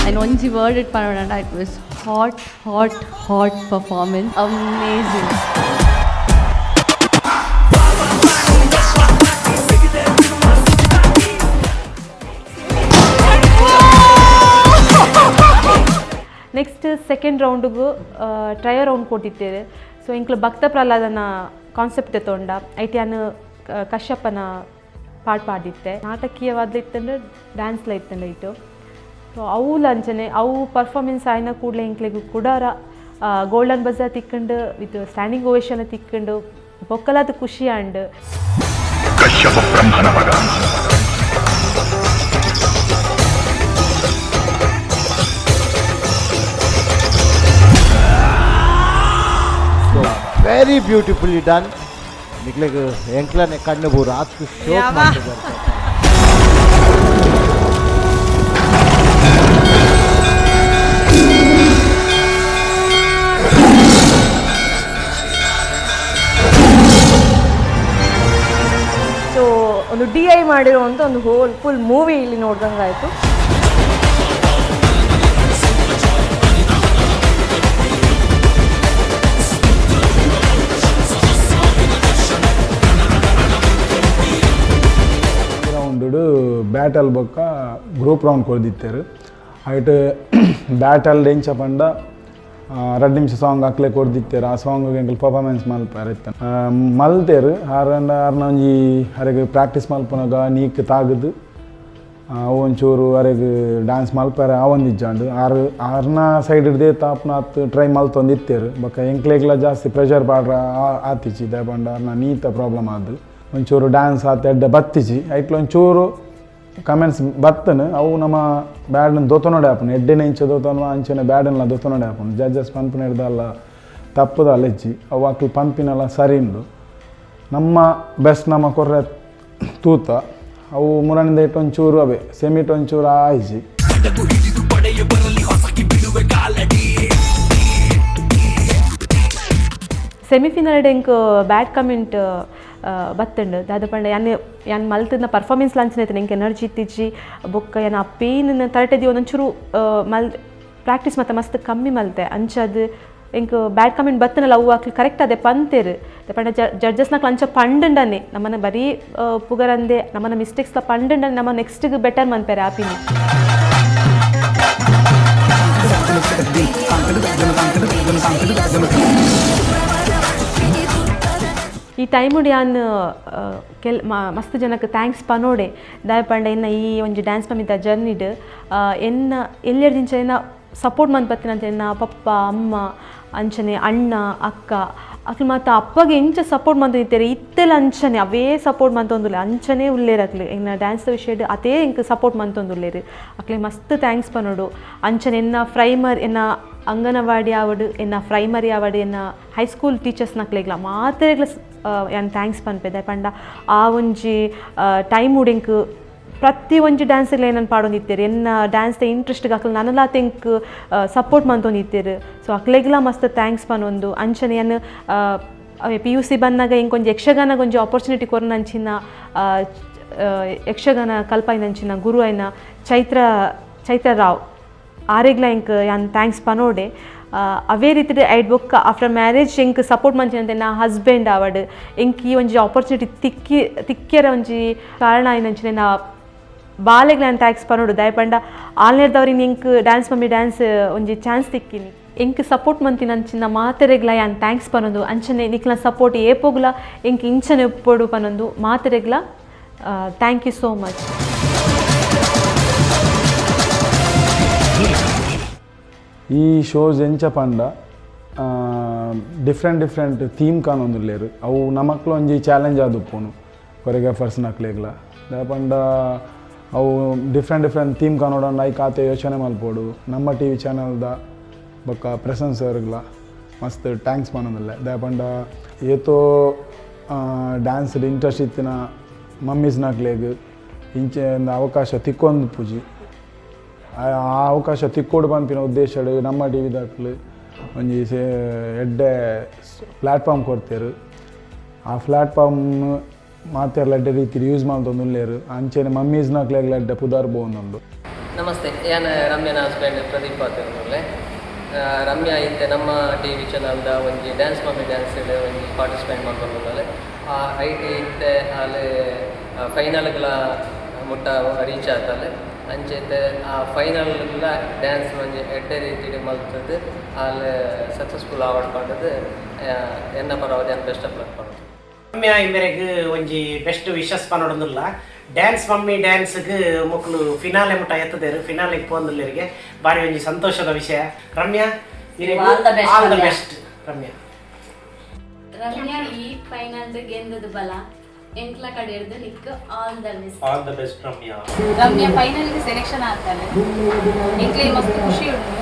And ಒಂಜಿ ವರ್ಡ್ it ಪನೋಡ, it was hot, hot, hot performance. Amazing. Next second ರೌಂಡ್ಗು ಟ್ರಯಲ್ ರೌಂಡ್ ಕೊಟ್ಟಿತ್ತೇವೆ. ಸೊ ಎಂಕ್ಲು ಭಕ್ತ ಪ್ರಹ್ಲಾದನ ಕಾನ್ಸೆಪ್ಟ್ ತೊಂಡ. ಐಟ್ ಯಾನ್ ಕಶ್ಯಪನ ಪಾಡ್ ಪಾಡಿತ್ತೆ. ನಾಟಕೀಯವಾದ ಇತ್ತಂದ್ರೆ ಡ್ಯಾನ್ಸ್ಲ ಇತ್ತಂಡ ಇಟ್ಟು. ಸೊ ಅವು ಅಂಚನೆ ಅವು ಪರ್ಫಾರ್ಮೆನ್ಸ್ ಆಯ್ನ ಕೂಡಲೇ ಎಂಕ್ಲೆಗ್ ಕುಡಾರ ಗೋಲ್ಡನ್ ಬಜಾರ್ ತಿಕ್ಕಂಡು, ವಿತ್ ಸ್ಟ್ಯಾಂಡಿಂಗ್ ಓವೇಶನ್ ತಿಕ್ಕಂಡು, ಬೊಕ್ಕಲಾದ ಖುಷಿ ಆಂಡ್. ಕಶ್ಯಪ ಬ್ರಹ್ಮನ ಮಗ. Very beautifully done. ನಿಕ್ಲೆಗ್ ಎಂಕ್ಲನೆ ಕಣ್ಣು ಬೂರು ಆತ್ ಶೋಕ್ ಯಾವ? ಮಾಡ್ತಿದ್ದಾರೆ. ಸೊ ಒಂದು ಡಿಐ ಮಾಡಿರುವಂಥ ಒಂದು ಹೋಲ್ ಫುಲ್ ಮೂವಿ ಇಲ್ಲಿ ನೋಡ್ದಂಗೆ ಆಯಿತು. ರೌಂಡ್ ಬ್ಯಾಟಲ್ ಬೊಕ್ಕ ಗ್ರೂಪ್ ರೌಂಡ್ ಕೊರ್ದಿತ್ತೆರ್. ಐಟ್ ಬ್ಯಾಟಲ್ ಎಂಚ ಪಂಡ, 2 ನಿಮಿಷ ಸಾಂಗ್ ಅಕ್ಲೆ ಕೊರ್ದಿತ್ತೆರ್. ಆ ಸಾಂಗ್ ಎಂಕುಲು ಪರ್ಫಾರ್ಮೆನ್ಸ್ ಮಲ್ಪರೆ ಇತ್ತ ಮಲ್ತೆರ್. ಆರಂಡ ಆರ್ನ ಒಂಜಿ ಅರೆಗ್ ಪ್ರಾಕ್ಟೀಸ್ ಮಲ್ಪುನಗ ನೀಕ್ ತಾಗುದು ಅವು ಒಂಚೂರು ಅರೆಗ್ ಡ್ಯಾನ್ಸ್ ಮಲ್ಪರೆ ಆವೊಂದಿಜ್ಜಾಂಡ್. ಆರ್ ಆರ್ನ ಸೈಡ್ ಹಿಡ್ದೇ ತಾಪ್ನ ಅತ್ ಟ್ರೈ ಮಲ್ತೊಂದಿತ್ತೆರ್. ಬೊಕ್ಕ ಎಂಕ್ಲೆಗ್ಲ ಜಾಸ್ತಿ ಪ್ರೆಷರ್ ಪಾಡ್ರ ಆತಿಜಿ. ದಾಯೆ ಪಂಡ ಆರ್ನ ನೀತ ಪ್ರಾಬ್ಲಮ್ ಆದ್ ಒಂಚೂರು ಡ್ಯಾನ್ಸ್ ಆತ್ ಎಡ್ಡೆ ಬತ್ತಿಜಿ. ಐಟ್ಲ ಒಂಚೂರು ಕಮೆಂಟ್ಸ್ ಬತ್ತನು. ಅವು ನಮ್ಮ ಬ್ಯಾಡ್ನ ದೋತೊನಡೆ ಆಪುಂಡು. ಎಡ್ಡೆನೆ ಇಂಚ ದೋತೊನುವ, ಅಂಚನೆ ಬ್ಯಾಡನ್ಲ ದೋತೊನಡೆ ಆಪುಂಡು. ಜಡ್ಜಸ್ ಪನ್ಪುನ ಹಿಡ್ದಲ್ಲ ತಪ್ಪುದ ಅಲೆಜ್ಜಿ. ಅವು ಅಕ್ಲು ಪನ್ಪಿನಲ್ಲ ಸರಿ ಉಂಡು. ನಮ್ಮ ಬೆಸ್ಟ್ ನಮ್ಮ ಕೊರ್ರೆ ತೂತ. ಅವು ಮುರಣಿಂದ ಇಟ್ಟು ಒಂಚೂರು ಅವೇ ಸೆಮಿಟ್ ಒಂಚೂರು ಆಯ್ಜಿ. ಸೆಮಿಫಿನಲ್ ಎಂಕ್ ಬ್ಯಾಡ್ ಕಮೆಂಟ್ ಬತ್ತಂಡು. ದಾದ ಪಂಡ, ಯಾನ್ ಯಾನ್ ಮಲ್ತದ ಪರ್ಫಾರ್ಮೆನ್ಸ್ ಲಾಂಚನ ಇತ್ತು. ಎಂಕ್ ಎನರ್ಜಿ ಇತ್ತಿಜ್ಜಿ. ಬೊಕ್ಕ ಯಾನ್ ಆ ಪೇನ್ ತರಟೆ ಒಂದೊಂಚೂರು ಮಲ್ ಪ್ರಾಕ್ಟೀಸ್ ಮತ್ತೆ ಮಸ್ತ್ ಕಮ್ಮಿ ಮಲ್ತೆ. ಅಂಚಾದ್ ಎಂಕ್ ಬ್ಯಾಡ್ ಕಮೆಂಟ್ ಬತ್ತನಲ್ಲ, ಅವು ಅಕ್ಲು ಕರೆಕ್ಟ್ ಅದೇ ಪಂತೇರು. ಪಂಡ ಜಡ್ಜಸ್ನಕ್ಲು ಅಂಚ ಪಂಡಂಡನೆ ನಮ್ಮನ್ನ ಬರೀ ಪುಗರಂದೆ ನಮ್ಮನ್ನ ಮಿಸ್ಟೇಕ್ಸ್ ಪಂಡಂಡನೆ ನಮ್ಮ ನೆಕ್ಸ್ಟ್ಗೆ ಬೆಟರ್ ಮನ್ಪೇರೆ ಆಪಿನಿ. ಟೈಮುಡು ಯಾನ್ ಕೆಲ್ ಮಸ್ತ್ ಜನಕ್ಕೆ thanks ಪನೋಡೆ ದಾಯ ಪಂಡ ಎನ್ನ ಈ ಒಂಜಿ ಡ್ಯಾನ್ಸ್ ಮಮ್ಮಿದ ಜರ್ನಿಡ್ ಎನ್ನ ಎಲ್ಲೆರ್ ದಿಂಚ ಎನ್ನ ಸಪೋರ್ಟ್ ಮನ್ಪತ್ತಿನಂತ ಎನ್ನ ಪಪ್ಪ ಅಮ್ಮ ಅಂಚನೆ ಅಣ್ಣ ಅಕ್ಕ ಅಕ್ಲು ಮಾತ ಅಪ್ಪಗೆ ಎಂಚ ಸಪೋರ್ಟ್ ಮಂತೊಂದಿತ್ತೆರ್ ಇತ್ತೆಲ ಅಂಚನೆ ಅವೇ ಸಪೋರ್ಟ್ ಮಂತೊಂದುಲ್ಲೆ ಅಂಚನೆ ಉಲ್ಲೇರ್ ಅಕ್ಲು ಎನ್ನ ಡ್ಯಾನ್ಸ್ ವಿಷಯಡ್ ಅತೇ ಎಂಕ್ ಸಪೋರ್ಟ್ ಮಂತೊಂದುಲ್ಲೆರ್ ಅಕ್ಲೆ ಮಸ್ತ್ thanks ಪನೊಡು. ಅಂಚನೆ ಎನ್ನ ಫ್ರೈಮರ್ ಎನ್ನ ಅಂಗನವಾಡಿ ಆವಡ್ ಎನ್ನ ಪ್ರೈಮರಿ ಆವಡ್ ಎನ್ನ high school teachers ನಕ್ಲೆಗ್ಲ ಮಾತೆರೆಗ್ಲ ಯಾನ್ thanks ಪನ್ಪೆ ದಾಯೆ ಪಂಡ ಆ ಒಂಜಿ ಟೈಮ್ ಎಂಕ್ ಪ್ರತಿ ಒಂಜಿ ಡ್ಯಾನ್ಸ್ಗ್ಲ ಏನನ್ನು ಪಾಡೊಂದಿತ್ತೆರ್ ಎನ್ನ ಡ್ಯಾನ್ಸ್ ಇಂಟ್ರೆಸ್ಟ್ ಅಕ್ಲು ನನಲಾತ್ ಎಂಕ್ ಸಪೋರ್ಟ್ ಮಂತೊಂದಿತ್ತೆರ್. ಸೊ ಅಕ್ಲೆಗ್ಲ ಮಸ್ತ್ thanks ಪನೊಂದು ಅಂಚನೆ ಯಾನ್ PUC ಬನ್ನಗ ಎಂಕ್ ಒಂಜಿ ಯಕ್ಷಗಾನಗ್ ಒಂಜಿ ಆಪರ್ಚುನಿಟಿ ಕೊರ್ನಂಚಿನ ಯಕ್ಷಗಾನ ಕಲ್ಪಾಯಿನಂಚಿನ ಗುರು ಆಯಿನ ಚೈತ್ರ ಚೈತ್ರ ರಾವ್ ಆರೆಗ್ಲ ಎಂಕ್ ಯಾನ್ thanks ಪನೋಡೆ. ಅವೇ ರೀತಿಡ್ ಐಡ್ ಬೊಕ್ಕ ಆಫ್ಟರ್ ಮ್ಯಾರೇಜ್ ಎಂಕ್ ಸಪೋರ್ಟ್ ಮಂಚಿನಂತೆ ನಾ ಹಸ್ಬೆಂಡ್ ಆವಡ್ ಎಂಕ್ ಈ ಒಂಜಿ ಆಪರ್ಚುನಿಟಿ ತಿಕ್ಕಿ ತಿಕ್ಕೆರ ಒಂಜಿ ಕಾರಣ ಆಯಿನಂಚಿನ ನಾ ಬಾಲೆಗ್ಲ ಯಾನ್ thanks ಪನೋಡು ದಾಯೆ ಪಂಡ ಆಲ್ನೇರ್ದವ್ರಿನ್ ಎಂಕ್ dance mummy dance ಒಂಜಿ ಚಾನ್ಸ್ ತಿಕ್ಕಿನಿ ಎಂಕ್ ಸಪೋರ್ಟ್ ಮಂತಿನಂಚಿನ ಮಾತೆರೆಗ್ಲ ಯಾನ್ thanks ಪನೊಂದು ಅಂಚನೆ ನಿಕ್ಲ ಸಪೋರ್ಟ್ ಏಪೋಗ್ಲ ಎಂಕ್ ಇಂಚನೆ ಉಪ್ಪೊಡು ಪನೊಂದು ಮಾತೆರೆಗ್ಲ thank you so much. ಈ ಶೋಸ್ ಎಂಚ ಪಂಡ different different theme ಕಾಣೊಂದುಲ್ಲೆರ್ ಅವು ನಮಕ್ಲ ಒಂಜಿ ಚಾಲೆಂಜ್ ಆದುಪ್ಪುನು ಕೊರಿಯೋಗ್ರಾಫರ್ಸ್ ನಕ್ಲೆಗ್ಲ ದಾಯೆ ಪಂಡ ಅವು different different theme ಕಾಣೋಡಂಡ ಐಕ್ ಆತೆ ಯೋಚನೆ ಮಲ್ಪೊಡು. ನಮ್ಮ ಟಿವಿ ಚಾನಲ್ದ ಬೊಕ್ಕ ಪ್ರಸನ್ನ ಸರ್ಗ್ಲ ಮಸ್ತ್ thanks ಪನೊಂದುಲ್ಲೆ ದಾಯೆ ಪಂಡ ಏತೋ ಡ್ಯಾನ್ಸ್ ಇಂಟ್ರೆಸ್ಟ್ ಇತ್ತಿನ ಮಮ್ಮೀಸ್ ನಕ್ಲೆಗ್ ಇಂಚ ಅವಕಾಶ ತಿಕ್ಕೊಂದು ಪೂಜಿ ಆ ಅವಕಾಶ ತಿಕ್ಕೋಡು ಪನ್ಪಿನ ಉದ್ದೇಶಡ್ ನಮ್ಮ ಟಿ ವಿದಕ್ಲು ಒಂಜಿ ಎಡ್ಡೆ ಪ್ಲ್ಯಾಟ್ಫಾರ್ಮ್ ಕೊರ್ತೆರ್. ಆ ಪ್ಲ್ಯಾಟ್ಫಾರ್ಮ್ ಮಾತೆರ್ಲ ಎಡ್ಡೆ ರೀತಿಡ್ ಯೂಸ್ ಮಲ್ತೊಂದುಲ್ಲೆರ್ ಅಂಚೆನೆ ಮಮ್ಮೀಸ್ ನಕ್ಲೆಗ್ಲ ಎಡ್ಡೆ ಪುದರ್ ಪೋವೊಂದುಂಡು. ನಮಸ್ತೆ, ಯಾನ್ ರಮ್ಯನ ಹಸ್ಬೆಂಡ್ ಪ್ರದೀಪ್ ಪಾತೆರೊಂದುಲ್ಲೆ. ರಮ್ಯಾ ಇತ್ತೆ ನಮ್ಮ ಟಿ ವಿ ಚಾನಲ್ದ ಒಂಜಿ dance mummy dance ಒಂಜಿ ಪಾರ್ಟಿಸಿಪೇಟ್ ಮಲ್ತೊಂದುಲ್ಲೆ. ಆ ಐಟ್ ಇತ್ತೆ ಆಲ್ ಫೈನಲ್ಗ್ಲ ಮುಟ್ಟ ರೀಚ್ ಆತಲ್. ಅಂಚೆತೆ ಆ ಫೈನಲ್ಗ್ಲ ಡ್ಯಾನ್ಸ್ ಒಂಜಿ ಎಡ್ಡೆ ರೀತಿಡ್ ಮಲ್ತದ್ ಆಲ್ ಸಕ್ಸಸ್ಫುಲ್ ಆವಡ್ ಪಂಡುದು ಎನ್ನ ಪರವಾದ್ ಯಾನ್ best of luck ಪನೊಂದು. ರಮ್ಯಾ ಇಂಬೆರೆಗ್ ಒಂಜಿ ಬೆಸ್ಟ್ ವಿಶಸ್ ಪನೊಡೊಂದುಲ್ಲ. ಡ್ಯಾನ್ಸ್ ಮಮ್ಮಿ ಡ್ಯಾನ್ಸ್ಗ್ ಮೊಕ್ಲು ಫಿನಾಲೆ ಮುಟ್ಟ ಎತ್ತುದೆರ್ ಫಿನಾಲೆಗ್ ಪೋಂದುಲ್ಲೆರಿಗೆ ಬಾರಿ ಒಂಜಿ ಸಂತೋಷದ ವಿಷಯ. Ramya all the best Ramya. Ramya ಈ ಫೈನಲ್ ಗೆಂದದ ಬಲ ಎಂಕ್ಲ ಕಡೆ ಹಿಡ್ದು ನಿಕ್ all the best. All the best Ramya. Ramya final selection ಆಗ್ತಾನೆ ಎಂಕ್ಲೆ ಮಸ್ತ್ ಖುಷಿ ಉಂಟು.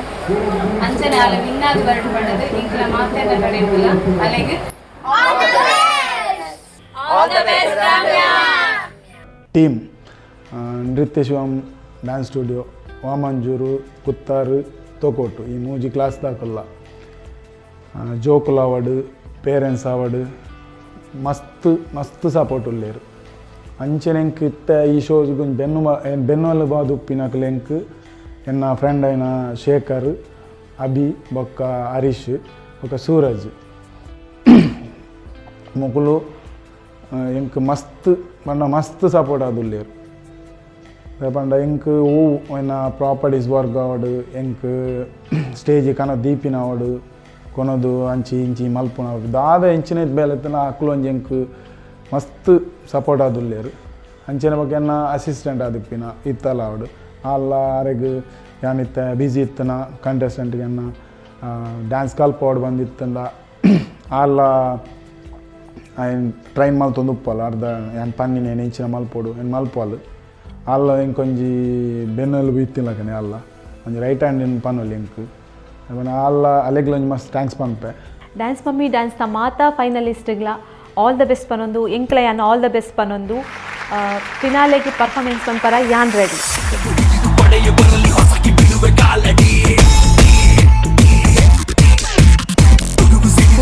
ಅಂಚನೆ ಅಲ್ಲ ವಿನ್ನಾದ್ ಬರಡು ಪಡದು ಎಂಕ್ಲ ಮಾತೆಲ್ಲ ಕಡೆ ಇರ್ತಿಲ್ಲ ಅಲೆಗ್ all the best Ramya. Team Nritya Shivam dance studio Vamanjoor Kuttar Thokkottu ಈ ಮೂಜಿ ಕ್ಲಾಸ್ ದಾಕುಲ್ಲ ಜೋಕುಲು ಆವಡ್ ಪೇರೆಂಟ್ಸ್ ಆವಡ್ ಮಸ್ತ್ ಮಸ್ತ್ ಸಪೋರ್ಟ್ ಉಲ್ಲೆರ್. ಅಂಚನೆ ಎಂಕ್ ಇತ್ತೆ ಈ ಶೋಸ್ ಬೆನ್ನು ಬೆನ್ನುವಲ್ಲ ಬಾದ್ ಉಪ್ಪಿನಕುಲು ಎಂಕ್ ಎನ್ನ ಫ್ರೆಂಡ್ ಆಯಿನ ಶೇಖರ್ ಅಭಿ ಬೊಕ್ಕ ಹರೀಶ್ ಬೊಕ್ಕ ಸೂರಜ್ ಮೊಕುಲು ಎಂಕ್ ಮಸ್ತ್ ಪಂಡ ಮಸ್ತ್ ಸಪೋರ್ಟ್ ಆದುಲ್ಲೆರ್. ಪಂಡ ಎಂಕ್ ಓ ಎನ್ನ ಪ್ರಾಪರ್ಟೀಸ್ ವರ್ಕ್ ಆವಡ್ ಎಂಕ್ ಸ್ಟೇಜ್ ಕನ ದೀಪಿನ ಆವಡ್ ಕೊನೊದು ಅಂಚಿ ಇಂಚಿ ಮಲ್ಪುನ ದಾದ ಎಂಚಿನ ಬೇಲೆ ಇತ್ತುಂಡ ಅಕುಲು ಒಂಜಿ ಎಂಕ್ ಮಸ್ತ್ ಸಪೋರ್ಟ್ ಆದುಲ್ಲೆರ್. ಅಂಚನೆ ಬೊಕ್ಕ ಎನ್ನ ಅಸಿಸ್ಟೆಂಟ್ ಆದಿಪ್ಪಿನ ಇತ್ತಲ ಆವಡ್ ಅಲ್ಲ ಅರೆಗ್ ಯಾನ್ ಇತ್ತೆ ಬಿಸಿ ಇತ್ತನ ಕಂಟೆಸ್ಟೆಂಟ್ಗೆ ಎನ್ನ ಡ್ಯಾನ್ಸ್ ಕಲ್ಪೋಡು ಬಂದಿತ್ತಂಡ ಅಲ್ಲ ಐನ್ ಟ್ರೈನ್ ಮಲ್ತೊಂದು ಉಪ್ಪಲ್ಲ ಅರ್ಧ ಯಾನ್ ಪನ್ನಿನ ಇಂಚಿನ ಮಲ್ಪೊಡು ಏನು ಮಲ್ಪೋಲು ಅಲ್ಲ ಎಂಕೊಂಜಿ ಬೆನ್ನೆಲುಬು ಇತ್ತಿಲ್ಲಕನೆ ಅಲ್ಲ ಒಂಜಿ ರೈಟ್ ಹ್ಯಾಂಡ್ ಇನ್ ಪನ್ನೊಲಿ ಎಂಕ್ ಅಲ್ಲ ಅಲೆಗ್ಲ ಒಂಜಿ ಮಸ್ತ್ thanks ಪನ್ಪೆ. Dance mummy dance ದ ಮಾತಾ ಫೈನಲಿಸ್ಟ್ಗ್ಲ all the best ಪನೊಂದು ಎಂಕ್ಲ ಯಾನ್ all the best ಪನೊಂದು ಫಿನಾಲೆಗೆ performance ಪನ್ಪರ ಯಾನ್ ready.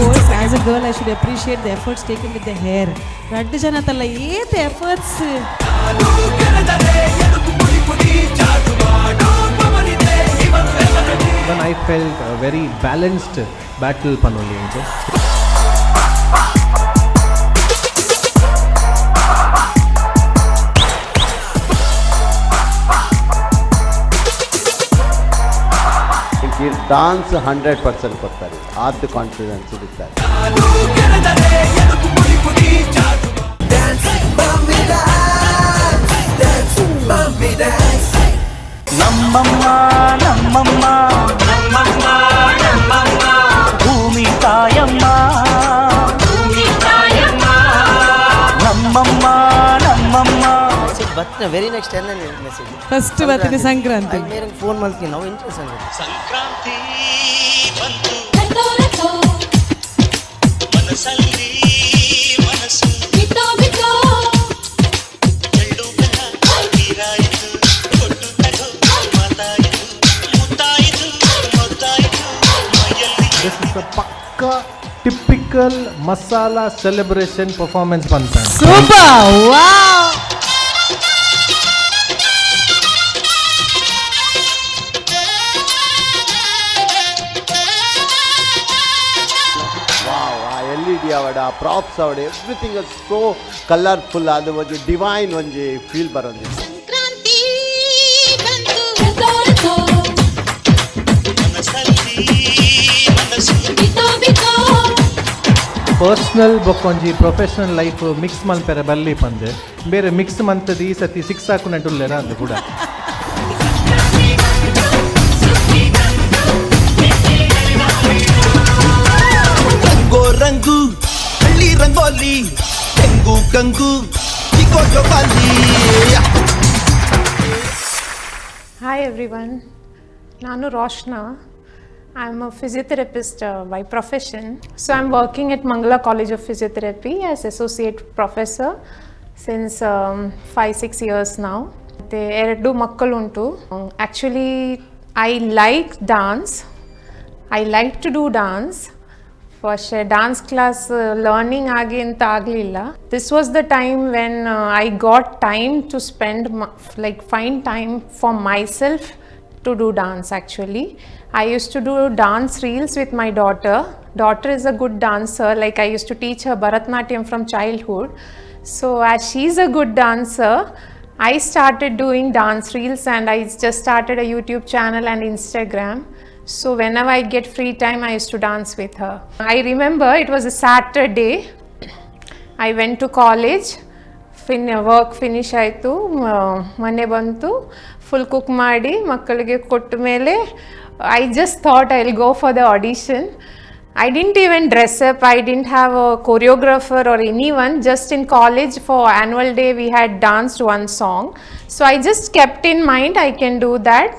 Course, as a girl, I should appreciate the efforts taken with the hair. ರಡ್ಡು ಜನ ತಲ್ಲ ಏತ್ efforts. Then I felt a very balanced battle ಪನೊಲಿ ಎಂಕ್. ಈ dance 100% ಕೊಡ್ತಾರೆ, ಆದ ಕಾನ್ಫಿಡೆನ್ಸ್ ಇರ್ತಾರೆ. ನಮ್ಮಮ್ಮ ನಮ್ಮಮ್ಮ ನಮ್ಮಮ್ಮ ನಮ್ಮಮ್ಮ ಭೂಮಿ ತಾಯಮ್ಮ ಭೂಮಿ ತಾಯಮ್ಮ ನಮ್ಮಮ್ಮ ನಮ್ಮಮ್ಮ ಬತ್ತಿನ ವೆರಿ ನೆಕ್ಸ್ಟ್ ಎನ್ನ ಮೆಸೇಜ್. ಫಸ್ಟ್ ಬತ್ತಿನ ಸಂಕ್ರಾಂತಿ. ಮೇರೆ ಫೋನ್ ಮಾಡ್ತೀನಿ ನಾವು ಇಂಟ್ರೆಸ್ಟ್ ಅಂದ್ರೆ. ಸಂಕ್ರಾಂತಿ ಬಂತು, ಮನಸ್ಸಲ್ಲಿ ಮನಸ್ಸು ಎಳ್ಳು ಬೆಲ್ಲ ನೀರಾಯಿತು, ಕೊಟ್ಟು ತಗೋ ಮಾತಾಯಿತು, ಮುತ್ತಾಯಿತು ಮೊತ್ತಾಯಿತು ಮೈಯಲ್ಲಿ. This is a pakka typical masala celebration performance ಪನ್ಪೇನ್. Super, wow. Wow, ಆ ಎಲ್ಇಡಿ ಅವಡ, ಆ ಪ್ರಾಪ್ಸ್ ಅವಡ, everything so colourful. ಅದು ಒಂಜಿ ಡಿವೈನ್ ಒಂಜಿ ಫೀಲ್ ಬರೋದಿತ್ತು. ಮನಸ್ಸಲ್ಲಿ ಮನಸ್ಸು. ಪರ್ಸ್ನಲ್ ಬೊಕ್ಕೊಂಜಿ professional life mix ಮಲ್ಪೆರೆ ಬಲ್ಲಿ ಪಂದ್ ಬೇರೆ ಮಿಕ್ಸ್ ಮಂತದ ಈ ಸತಿ ಸಿಕ್ಸ್ ಹಾಕುನಟುಲ್ಲೆರ ಅಂದು ಕೂಡ. ರಂಗೋ ರಂಗು ಹಳ್ಳಿ ರಂಗೋಲಿ ತೆಂಗು ಕಂಗು ಜೋಪಾಲಿ. Hi everyone, ನಾನು ರೋಶ್ನಾ. I am a physiotherapist by profession. So I'm working at Mangala College of Physiotherapy as associate professor since 5-6 years now. ಮತ್ತು ಎರಡು ಮಕ್ಕಳುಂಟು. Actually, I like dance. I like to do dance. First dance class learning ಆಗಿ ಅಂತ ಆಗಲಿಲ್ಲ. This was the time when I got time to spend, like, find time for myself to do dance. Actually, I used to do dance reels with my daughter. Daughter is a good dancer. Like, I used to teach her Bharatnatyam from childhood, so as she's a good dancer, I started doing dance reels and I just started a YouTube channel and Instagram. So whenever I get free time, I used to dance with her. I remember it was a Saturday. I went to college, work finish ಆಯಿತು, ಮನೆ ಬಂತು, full cook ಮಾಡಿ ಮಕ್ಕಳಿಗೆ ಕೊಟ್ಟ ಮೇಲೆ I just thought I will go for the audition. I didn't even dress up. I didn't have a choreographer or anyone. Just in college for annual day, we had danced one song. So I just kept in mind I can do that.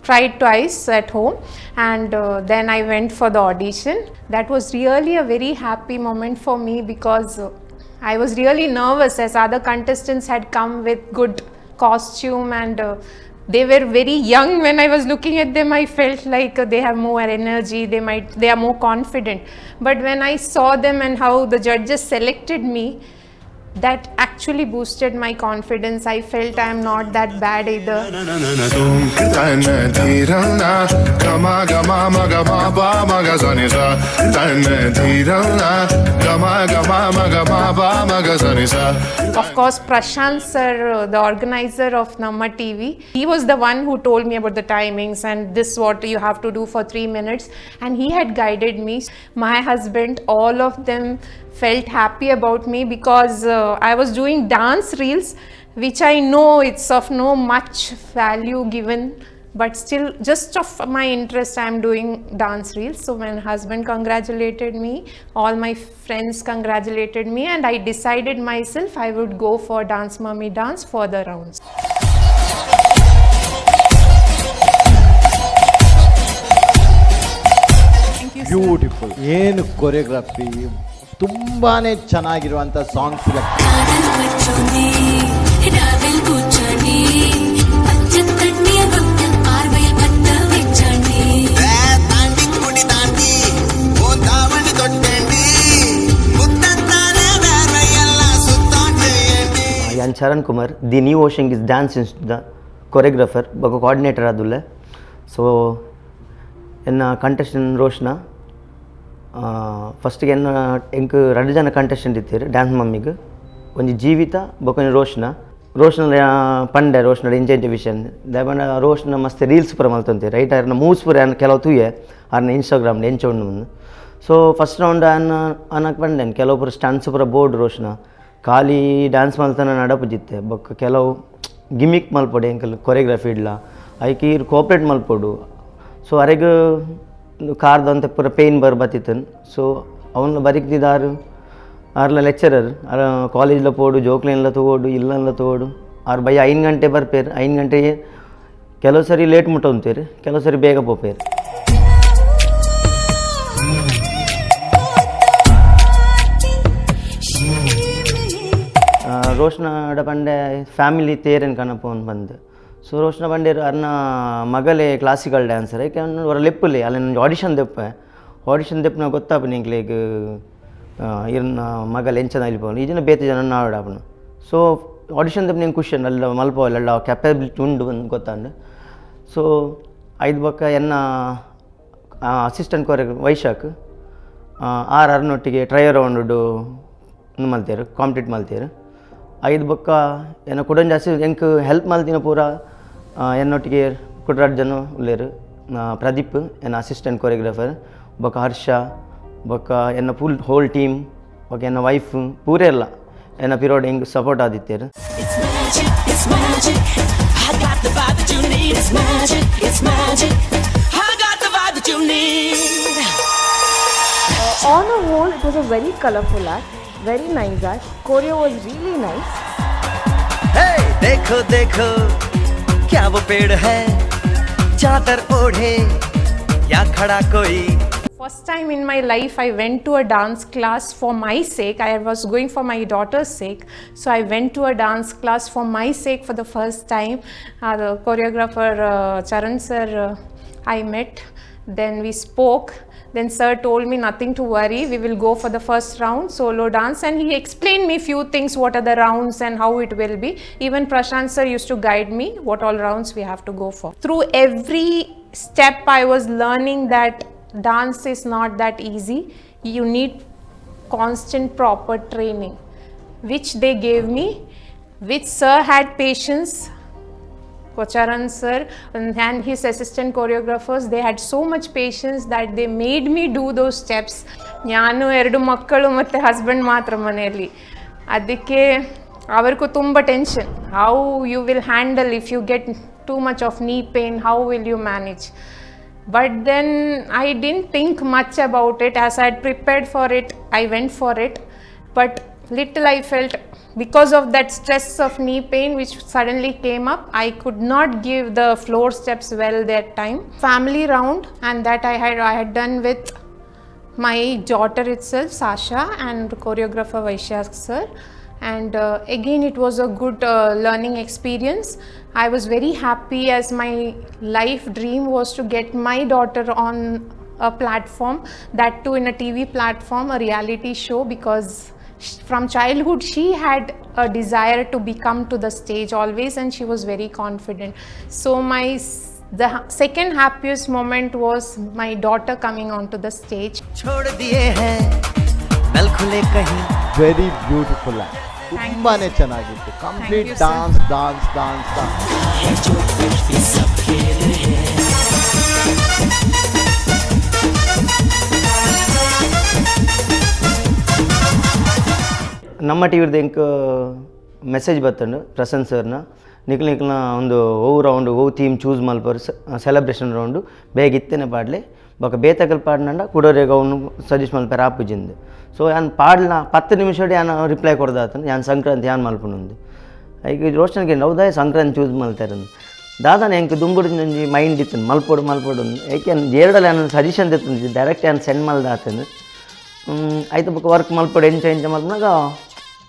Tried twice at home and then I went for the audition. That was really a very happy moment for me because I was really nervous, as other contestants had come with good costume and they were very young. When I was looking at them, I felt like they have more energy, they are more confident. But when I saw them and how the judges selected me, that actually boosted my confidence. I felt I am not that bad either. ಗಮ ಗಮ ಮಗ ಮ ಪ ಮಗ ಸನಿ ಸ ತನ್ನ ಧೀರನ ಗಮ ಗಮ ಮಗ ಮ ಪ ಮಗ ಸನಿ ಸ. Of course, Prashant sir, the organizer of Namma TV, he was the one who told me about the timings and this what you have to do for 3 minutes. And he had guided me. My husband, all of them felt happy about me because I was doing dance reels, which I know it's of no much value given, but still, just of my interest, I am doing dance reels. So my husband congratulated me, all my friends congratulated me, and I decided myself I would go for Dance Mummy Dance for the rounds. Beautiful. ಏನು choreography! ತುಂಬಾ ಚೆನ್ನಾಗಿರುವಂಥ song select. രാവിൽ പൂച്ചാണ്ടി പച്ചത്തണ്ണിയ പാർവയിൽ പത്ത വെച്ചാണ്ടി. താണ്ടി താണ്ടി ഓ താവണി തൊട്ടേണ്ടി മുത്തത്താനെ വേറെയെല്ലാം സുത്തം ചെയ്യേണ്ടി. ಯಾನ್ Charan Kumar, the new ocean is dance ಇನ್ಸ್ಟಿಟ್ಯೂಟ್ದ choreographer ಬೊಕ ಕೋಆರ್ಡಿನೇಟರ್ ಆದುಲ್ಲೆ. ಸೊ ಎನ್ನ ಕಂಟೆಸ್ಟೆಂಟ್ ರೋಷ್ನ. ಫಸ್ಟ್ಗೆ ಎನ್ನ ಎಂಕ್ ರಡ್ಡ್ ಜನ ಕಂಟೆಸ್ಟೆಂಟ್ ಇತ್ತೆರ್ ಡ್ಯಾನ್ಸ್ ಮಮ್ಮಿಗ್, ಒಂಜಿ ಜೀವಿತ ಬೊಕ ಒಂಜಿ ರೋಷ್ನ. ರೋಷ್ನ ಪಂಡೆ ರೋಷ್ನ ಇಂಚ ವಿಷಯ ದಾಯೆ ಪಂಡ ರೋಷ್ನ ಮಸ್ತ್ ರೀಲ್ಸ್ ಪೂರ ಮಲ್ತೊಂತೆರ್ ರೈಟ್. ಆರ್ನ ಮೂವ್ಸ್ ಪೂರ ಯಾನ್ ಕೆಲವು ತೂಯೆ ಆರ್ನ ಇನ್ಸ್ಟಾಗ್ರಾಮ್ ಎಂಚ ಉಂಡು. So first round ಅನ್ನ ಅನ್ನಕ್ಕೆ ಬಂದೇನು ಕೆಲವೊಬ್ಬರು ಸ್ಟನ್ಸ್ ಪೂರ ಬೋರ್ಡ್ ರೋಷನ ಖಾಲಿ ಡ್ಯಾನ್ಸ್ ಮಲ್ತನ ನಡಪು ಜಿತ್ತೆ ಬೊಕ್ಕ ಕೆಲವು ಗಿಮಿಕ್ ಮಲ್ಪೊಡು ಎಂಕಲ್ ಕೊರಿಯೋಗ್ರಫಿ ಇಡ್ಲ ಐಕ್ ಈರ್ ಕೋಪ್ರೇಟ್ ಮಲ್ಪೊಡು. ಸೊ ಅರೆಗ್ ಕಾರ್ದಂತೆ ಪೂರ ಪೇಯ್ನ್ ಬರ್ ಬತ್ತಿತ್ತನ್. ಸೊ ಅವನ್ನ ಬರಿಕ್ದಿದಾರು ಆರ್ಲ ಲೆಕ್ಚರರ್ ಆರ್ ಕಾಲೇಜ್ಲ ಪೋಡು ಜೋಕ್ಲೆನ್ಲ ತಗೋಡು ಇಲ್ಲನ್ಲ ತಗೋಡು ಆರು ಬೈ 5 ಗಂಟೆ ಬರ್ಪೇರು. 5 ಗಂಟೆ ಕೆಲವು ಸರಿ ಲೇಟ್ ಮುಟ್ಟೊಂತೀರಿ, ಕೆಲವು ಸರಿ ಬೇಗ ಪೋಪೇರು. ರೋಷನ ಪಂಡೆ ಫ್ಯಾಮಿಲಿ ತೇರನ್ ಕನಪೋನ್ ಬಂದು. ಸೊ ರೋಷನ ಬಂಡೇರು ಅರ್ನ ಮಗಲೇ ಕ್ಲಾಸಿಕಲ್ ಡ್ಯಾನ್ಸರ್ ಏಕೆ ಅವರ ಲೆಪ್ಪುಲೆ ಅಲ್ಲಿ ನನ್ನ ಆಡಿಷನ್ ದೆಪ್ಪೆ ಆಡಿಷನ್ ದೆಪ್ಪನ ಗೊತ್ತಾಪ ನಿಂಕ್ಲೆಗ್ ಇರ್ನ ಮಗಲ್ ಎಂಚನ ಇಲ್ಪೋನು ಈ ಜನ ಬೇತೆ ಜನ ನಾಡಾಪನು. ಸೊ ಆಡಿಷನ್ ದೆಪ್ಪ ನಿಂಗೆ ಖುಷಿ ಅಲ್ಲ ಮಲ್ಪೋಲ್ಲ ಕೆಪಬಿಲಿಟಿ ಉಂಡು ಬಂದು ಗೊತ್ತಾಂಡು. ಸೊ ಐದು ಬೊಕ್ಕ ಎನ್ನ ಅಸಿಸ್ಟೆಂಟ್ ಕೊರೆ ವೈಶಾಖ್ ಆರ್ ಅರ್ನೊಟ್ಟಿಗೆ ಟ್ರಯಲ್ ರೌಂಡು ಮಲ್ತೇರು ಕಾಂಪಿಟೇಟ್ ಮಲ್ತೇರು. ಐದು ಬೊಕ್ಕ ಎನ್ನ ಕುಡೊಂಜಿ ಜಾಸ್ತಿ ಎಂಕ್ ಹೆಲ್ಪ್ ಮಲ್ತಿನ ಪೂರ ಎನ್ನೊಟ್ಟಿಗೆ ಕುಡ್ರಾಡ್ ಜನ ಉಲ್ಲೇರು. ಪ್ರದೀಪ್ ಎನ್ನ ಅಸಿಸ್ಟೆಂಟ್ ಕೊರಿಯೋಗ್ರಾಫರ್, ಬೊಕ್ಕ ಹರ್ಷ, ಬೊಕ್ಕ ಎನ್ನ full whole team, ಬೊಕ್ಕ ಎನ್ನ ವೈಫ್ ಪೂರೇ ಎಲ್ಲ ಎನ್ನ ಪಿರೋಡ್ ಹೆಂಗೆ support ಆದಿತ್ತೇರು. It's magic, it's magic. I got the vibe that you need. It's magic, it's magic. I got the vibe that you need. On a whole, it was a very colorful act, very nice act. Choreo was really nice. Hey, देखो देखो क्या वो पेड़ है, चादर ओढ़े या खड़ा कोई. First time in my life I went to a dance class for my sake. I was going for my daughter's sake. So I went to a dance class for my sake for the first time. The choreographer Charan sir I met. Then we spoke. Then sir told me nothing to worry. We will go for the first round, solo dance. And he explained me few things, what are the rounds and how it will be. Even Prashant sir used to guide me what all rounds we have to go for. Through every step I was learning that dance is not that easy. You need constant proper training, which they gave me, which sir had patience. Kocharan sir and his assistant choreographers, they had so much patience that they made me do those steps. ನಾನು 2 ಮಕ್ಕಳು ಮತ್ತು husband ಮಾತ್ರ ಮನೆಯಲ್ಲಿ. ಅದಕ್ಕೆ ಅವ್ರಿಗೂ ತುಂಬ tension, how you will handle if you get too much of knee pain, how will you manage. But then I didn't think much about it, as I had prepared for it, I went for it. But little I felt, because of that stress of knee pain which suddenly came up, I could not give the floor steps well that time. Family round, and that I had done with my daughter itself, Sasha, and choreographer Vaishak sir. And again it was a good learning experience. I was very happy, as my life dream was to get my daughter on a platform, that too in a TV platform, a reality show, because from childhood she had a desire to become to the stage always, and she was very confident. So the second happiest moment was my daughter coming onto the stage. छोड़ दिए हैं नल खुले कहीं. Very beautiful act. ತುಂಬಾನೇ ಚೆನ್ನಾಗಿತ್ತು. Complete dance dance dance dance. ನಮ್ಮ T ವಿರ್ದು ಎಂಕ್ message ಬತ್ತಂಡು ಪ್ರಸನ್ನ ಸರ್ನ ನಿಕ್ಲ ನಿಕ್ಲ ಒಂದು ಓ ರೌಂಡ್ ಓ ಥೀಮ್ ಚೂಸ್ ಮಲ್ಪರು ಸೆಲೆಬ್ರೇಷನ್ ರೌಂಡು ಬೇಗ ಇತ್ತೇನೆ ಪಾಡ್ಲೆ ಬೊಕ ಬೇತಕಲ್ ಪಾಡ್ನಂಡ ಕುಡೋರೆಗ್ ಅವನು ಸಜೆಸ್ಟ್ ಮಲ್ಪೆರ ಆಪುಜಿಂದು. ಸೊ ಯಾನ್ ಪಾಡ್ಲ 10 ನಿಮಿಷಡ್ ಯಾನ್ ರಿಪ್ಲೈ ಕೊಡ್ದಾತನು ಯಾನ್ ಸಂಕ್ರಾಂತಿ ಯಾನ್ ಮಲ್ಪುನಂದು. ಐಕ್ ರೋಷನ್ಗೆ ಹೌದಾ ಸಂಕ್ರಾಂತಿ ಚೂಸ್ ಮಲ್ತಾರಂದು ದಾದಾನೆ ಎಂಕ್ ದುಂಬುಡು ಒಂಜಿ ಮೈಂಡ್ ಇತ್ತು ಮಲ್ಪೊಡು ಮಲ್ಪೊಡು ಏಕೆ ಏರಡಲ ಯಾನ್ ಸಜೆಷನ್ ದೆತ್ತುಂದು ಡೈರೆಕ್ಟ್ ಯಾನ್ ಸೆಂಡ್ ಮಲ್ದಾತನು. ಐತ ಬೊಕ ವರ್ಕ್ ಮಲ್ಪೊಡು ಎಂಚ ಎಂಚ ಮಲ್ಪುನಗ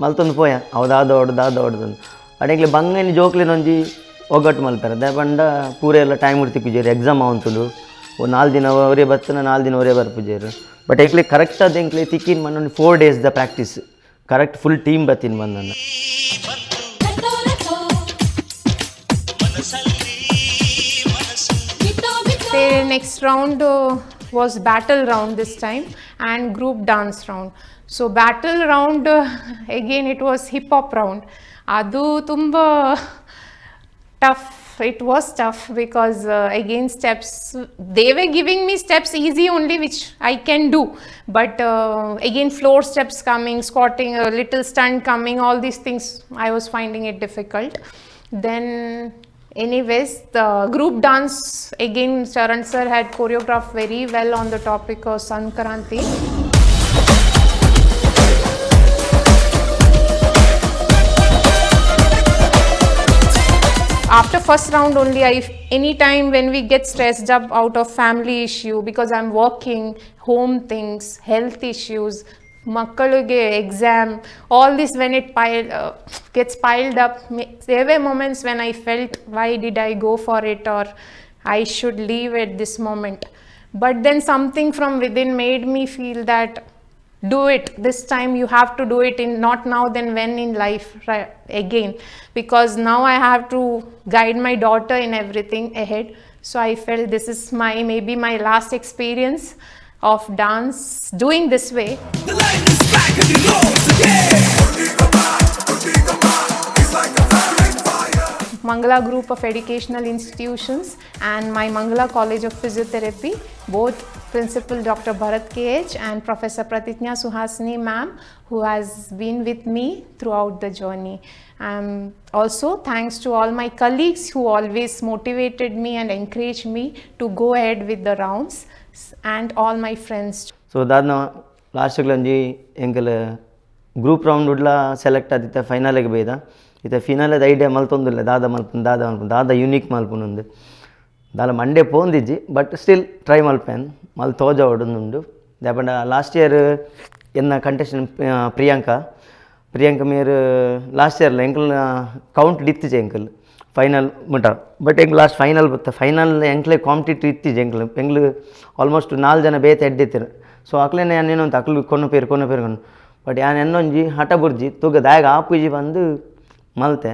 ಮಲ್ತೊಂದು ಪೋಯ ಅವು ದಾದ ಓಡು ದಾದ ಓಡ್ದೊಂದು ಅಡೆಗ್ಲೆ ಬಂಗನಿ ಜೋಕ್ಲೆನೊಂಜಿ ಒಗ್ಗಟ್ಟು ಮಲ್ಪೆರೆ ದಾಯೆ ಪಂಡ ಪೂರ ಎಲ್ಲ ಟೈಮ್ ತಿಕ್ಕುಜೆರ್ ಎಕ್ಸಾಮ್ ಆವೊಂತುಂಡು ಓ 4 ದಿನ ಒರೇ ಬತ್ತನ 4 ದಿನ ಒರೇ ಬರ್ಪುಜೆರ್. ಬಟ್ ಎಂಕ್ಲೆ ಕರೆಕ್ಟ್ ಆದ್ ಎಂಕ್ಲೆ ತಿಕ್ಕಿನ ಮಣ್ಣು 4 days the practice correct full team ಬತ್ತಿನ ಬಂದನ್ನ. Next round was battle round this time and group dance round. So battle round again it was hip hop round. ಅದು ತುಂಬ tough It was tough because again steps, they were giving me steps easy only, which I can do, but again floor steps coming, squatting, a little stunt coming, all these things I was finding it difficult. Then anyways, the group dance again Charan sir had choreographed very well on the topic of Sankranti. After first round only, any time when we get stressed up out of family issue, because I'm working, home things, health issues, makkaluge exam, all this when it gets piled up, there were moments when I felt why did I go for it, or I should leave at this moment. But then something from within made me feel that do it this time, you have to do it, in not now then when in life, right, again, because now I have to guide my daughter in everything ahead. So I felt this is maybe my last experience of dance doing this way. The lightning strike and the roars again. Mangala Group of Educational Institutions and my Mangala College of Physiotherapy, both Principal Dr. Bharat KH and Professor Pratijna Suhasini ma'am, who has been with me throughout the journey. Also thanks to all my colleagues who always motivated me and encouraged me to go ahead with the rounds, and all my friends. ದಾದನ last ಒಂಜಿ ಎಂಕಲ್ group round ಉಡ್ಲ select Aditya ಫೈನಲ್ಗೆ ಬೇದ. ಇತ್ತೆ ಫಿನಾಲೆದ idea ಮಲ್ತೊಂದುಲ್ಲ, ದಾದ ಮಲ್ಪುನು ದಾದ ಮಲ್ಪುನು ದಾದ unique ಮಲ್ಪುನೊಂದು ದಾಲ ಮಂಡೆ ಪೋಂದಿಜ್ಜಿ, but still try ಮಲ್ಪೇನ್ Mal ತೋಜಾವೊಡುಂದುಂಡು. ದಾಪಂಡ last year ಎನ್ನ contestant Priyanka, Priyanka ಮೇರ್ ಲಾಸ್ಟ್ ಇಯರ್ಲ ಎಂಕಲ್ನ ಕೌಂಟ್ ಇತ್ತಿಜೆ ಎಂಕಲ್ ಫೈನಲ್ ಮುಟ, ಬಟ್ ಎಂಕ್ ಲಾಸ್ಟ್ ಫೈನಲ್ ಬತ್ತ ಫೈನಲ್ ಎಂಕ್ಲೆ ಕಾಂಪಿಟೇಟಿವ್ ಇತ್ತಿಜೆ ಎಂಕ್ಲು ಎಂಕ್ಲು ಆಲ್ಮೋಸ್ಟ್ 4 ಜನ ಬೇತೆ ಎಡ್ಡಿತ್ತೆರ್. ಸೊ ಅಕ್ಲೆನೆ ಯಾನ್ ಏನೋ ಅಕ್ಲು ಕೊನ್ನು ಪೇರು ಕೊನ್ನು ಪೇರು ಕೊನ್ನು, ಬಟ್ ಯಾನ್ ಎನ್ನೊಂಜಿ ಹಠ ಬುರ್ಜಿ ತೂಗ ದಾಯಗ ಆಪುಜಿ ಬಂದು ಮಲ್ತೆ.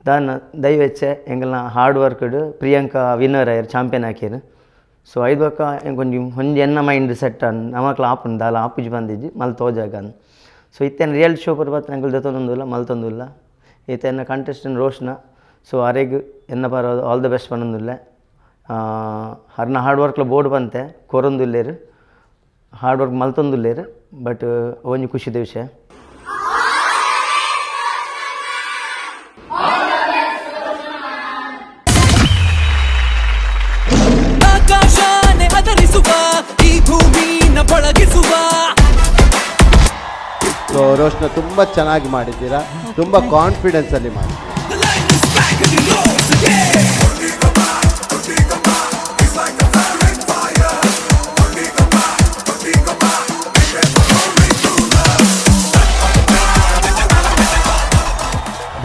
ದಾನ ದಯವೆಚ್ಚೆ ಎಂಕಲ್ನ ಹಾರ್ಡ್ ವರ್ಕ್ಡ್ ಪ್ರಿಯಾಂಕಾ ವಿನ್ನರ್ ಆಯೆರ್, ಚಾಂಪಿಯನ್ ಆಕಿಯೆರ್. ಸೊ ಐದು ಬೊಕ್ಕ ಎಂಕೊಂಜಿ ಒಂಜಿ ಎನ್ನ ಮೈಂಡ್ ಸೆಟ್ ಆನ್ ನಮಕ್ಲ ಆಪುಂಡು ದಾಲ ಆಪುಜಿ ಬಂದಿಜ್ಜಿ ಮಲ್ ತೋಜಾಗ. ಸೊ ಇತ್ತೆನ ರಿಯಾಲಿಟಿ ಶೋ ಪೂರ ಬತ್ತಿನ ಎಂಕುಲು ದೆತ್ತೊಂದುಲ್ಲ ಮಲ್ತೊಂದುಲ್ಲ. ಇತ್ತೆ ಎನ್ನ ಕಂಟೆಸ್ಟೆಂಟ್ ರೋಷ್ನ, ಸೊ ಅರೆಗ್ ಎನ್ನ ಪರ all the best ಪನೊಂದುಲ್ಲೆ. ಅರ್ನ ಹಾರ್ಡ್ ವರ್ಕ್ಲ ಬೋರ್ಡ್ ಬಂತೆ ಕೊರೊಂದುಲ್ಲೆರ್, ಹಾರ್ಡ್ ವರ್ಕ್ ಮಲ್ತೊಂದುಲ್ಲೆರ್, ಬಟ್ ಒಂಜಿ ಖುಷಿದ ವಿಷಯ. ಆಕಾಶಾನೆ ಅದರಿಸುವ ಈ ಭೂಮಿನ ಪಳಗಿಸುವ. ಸೊ ರೋಷ್ನ ತುಂಬ ಚೆನ್ನಾಗಿ ಮಾಡಿದ್ದೀರಾ, ತುಂಬ ಕಾನ್ಫಿಡೆನ್ಸಲ್ಲಿ ಮಾಡಿದ್ದೀರಾ.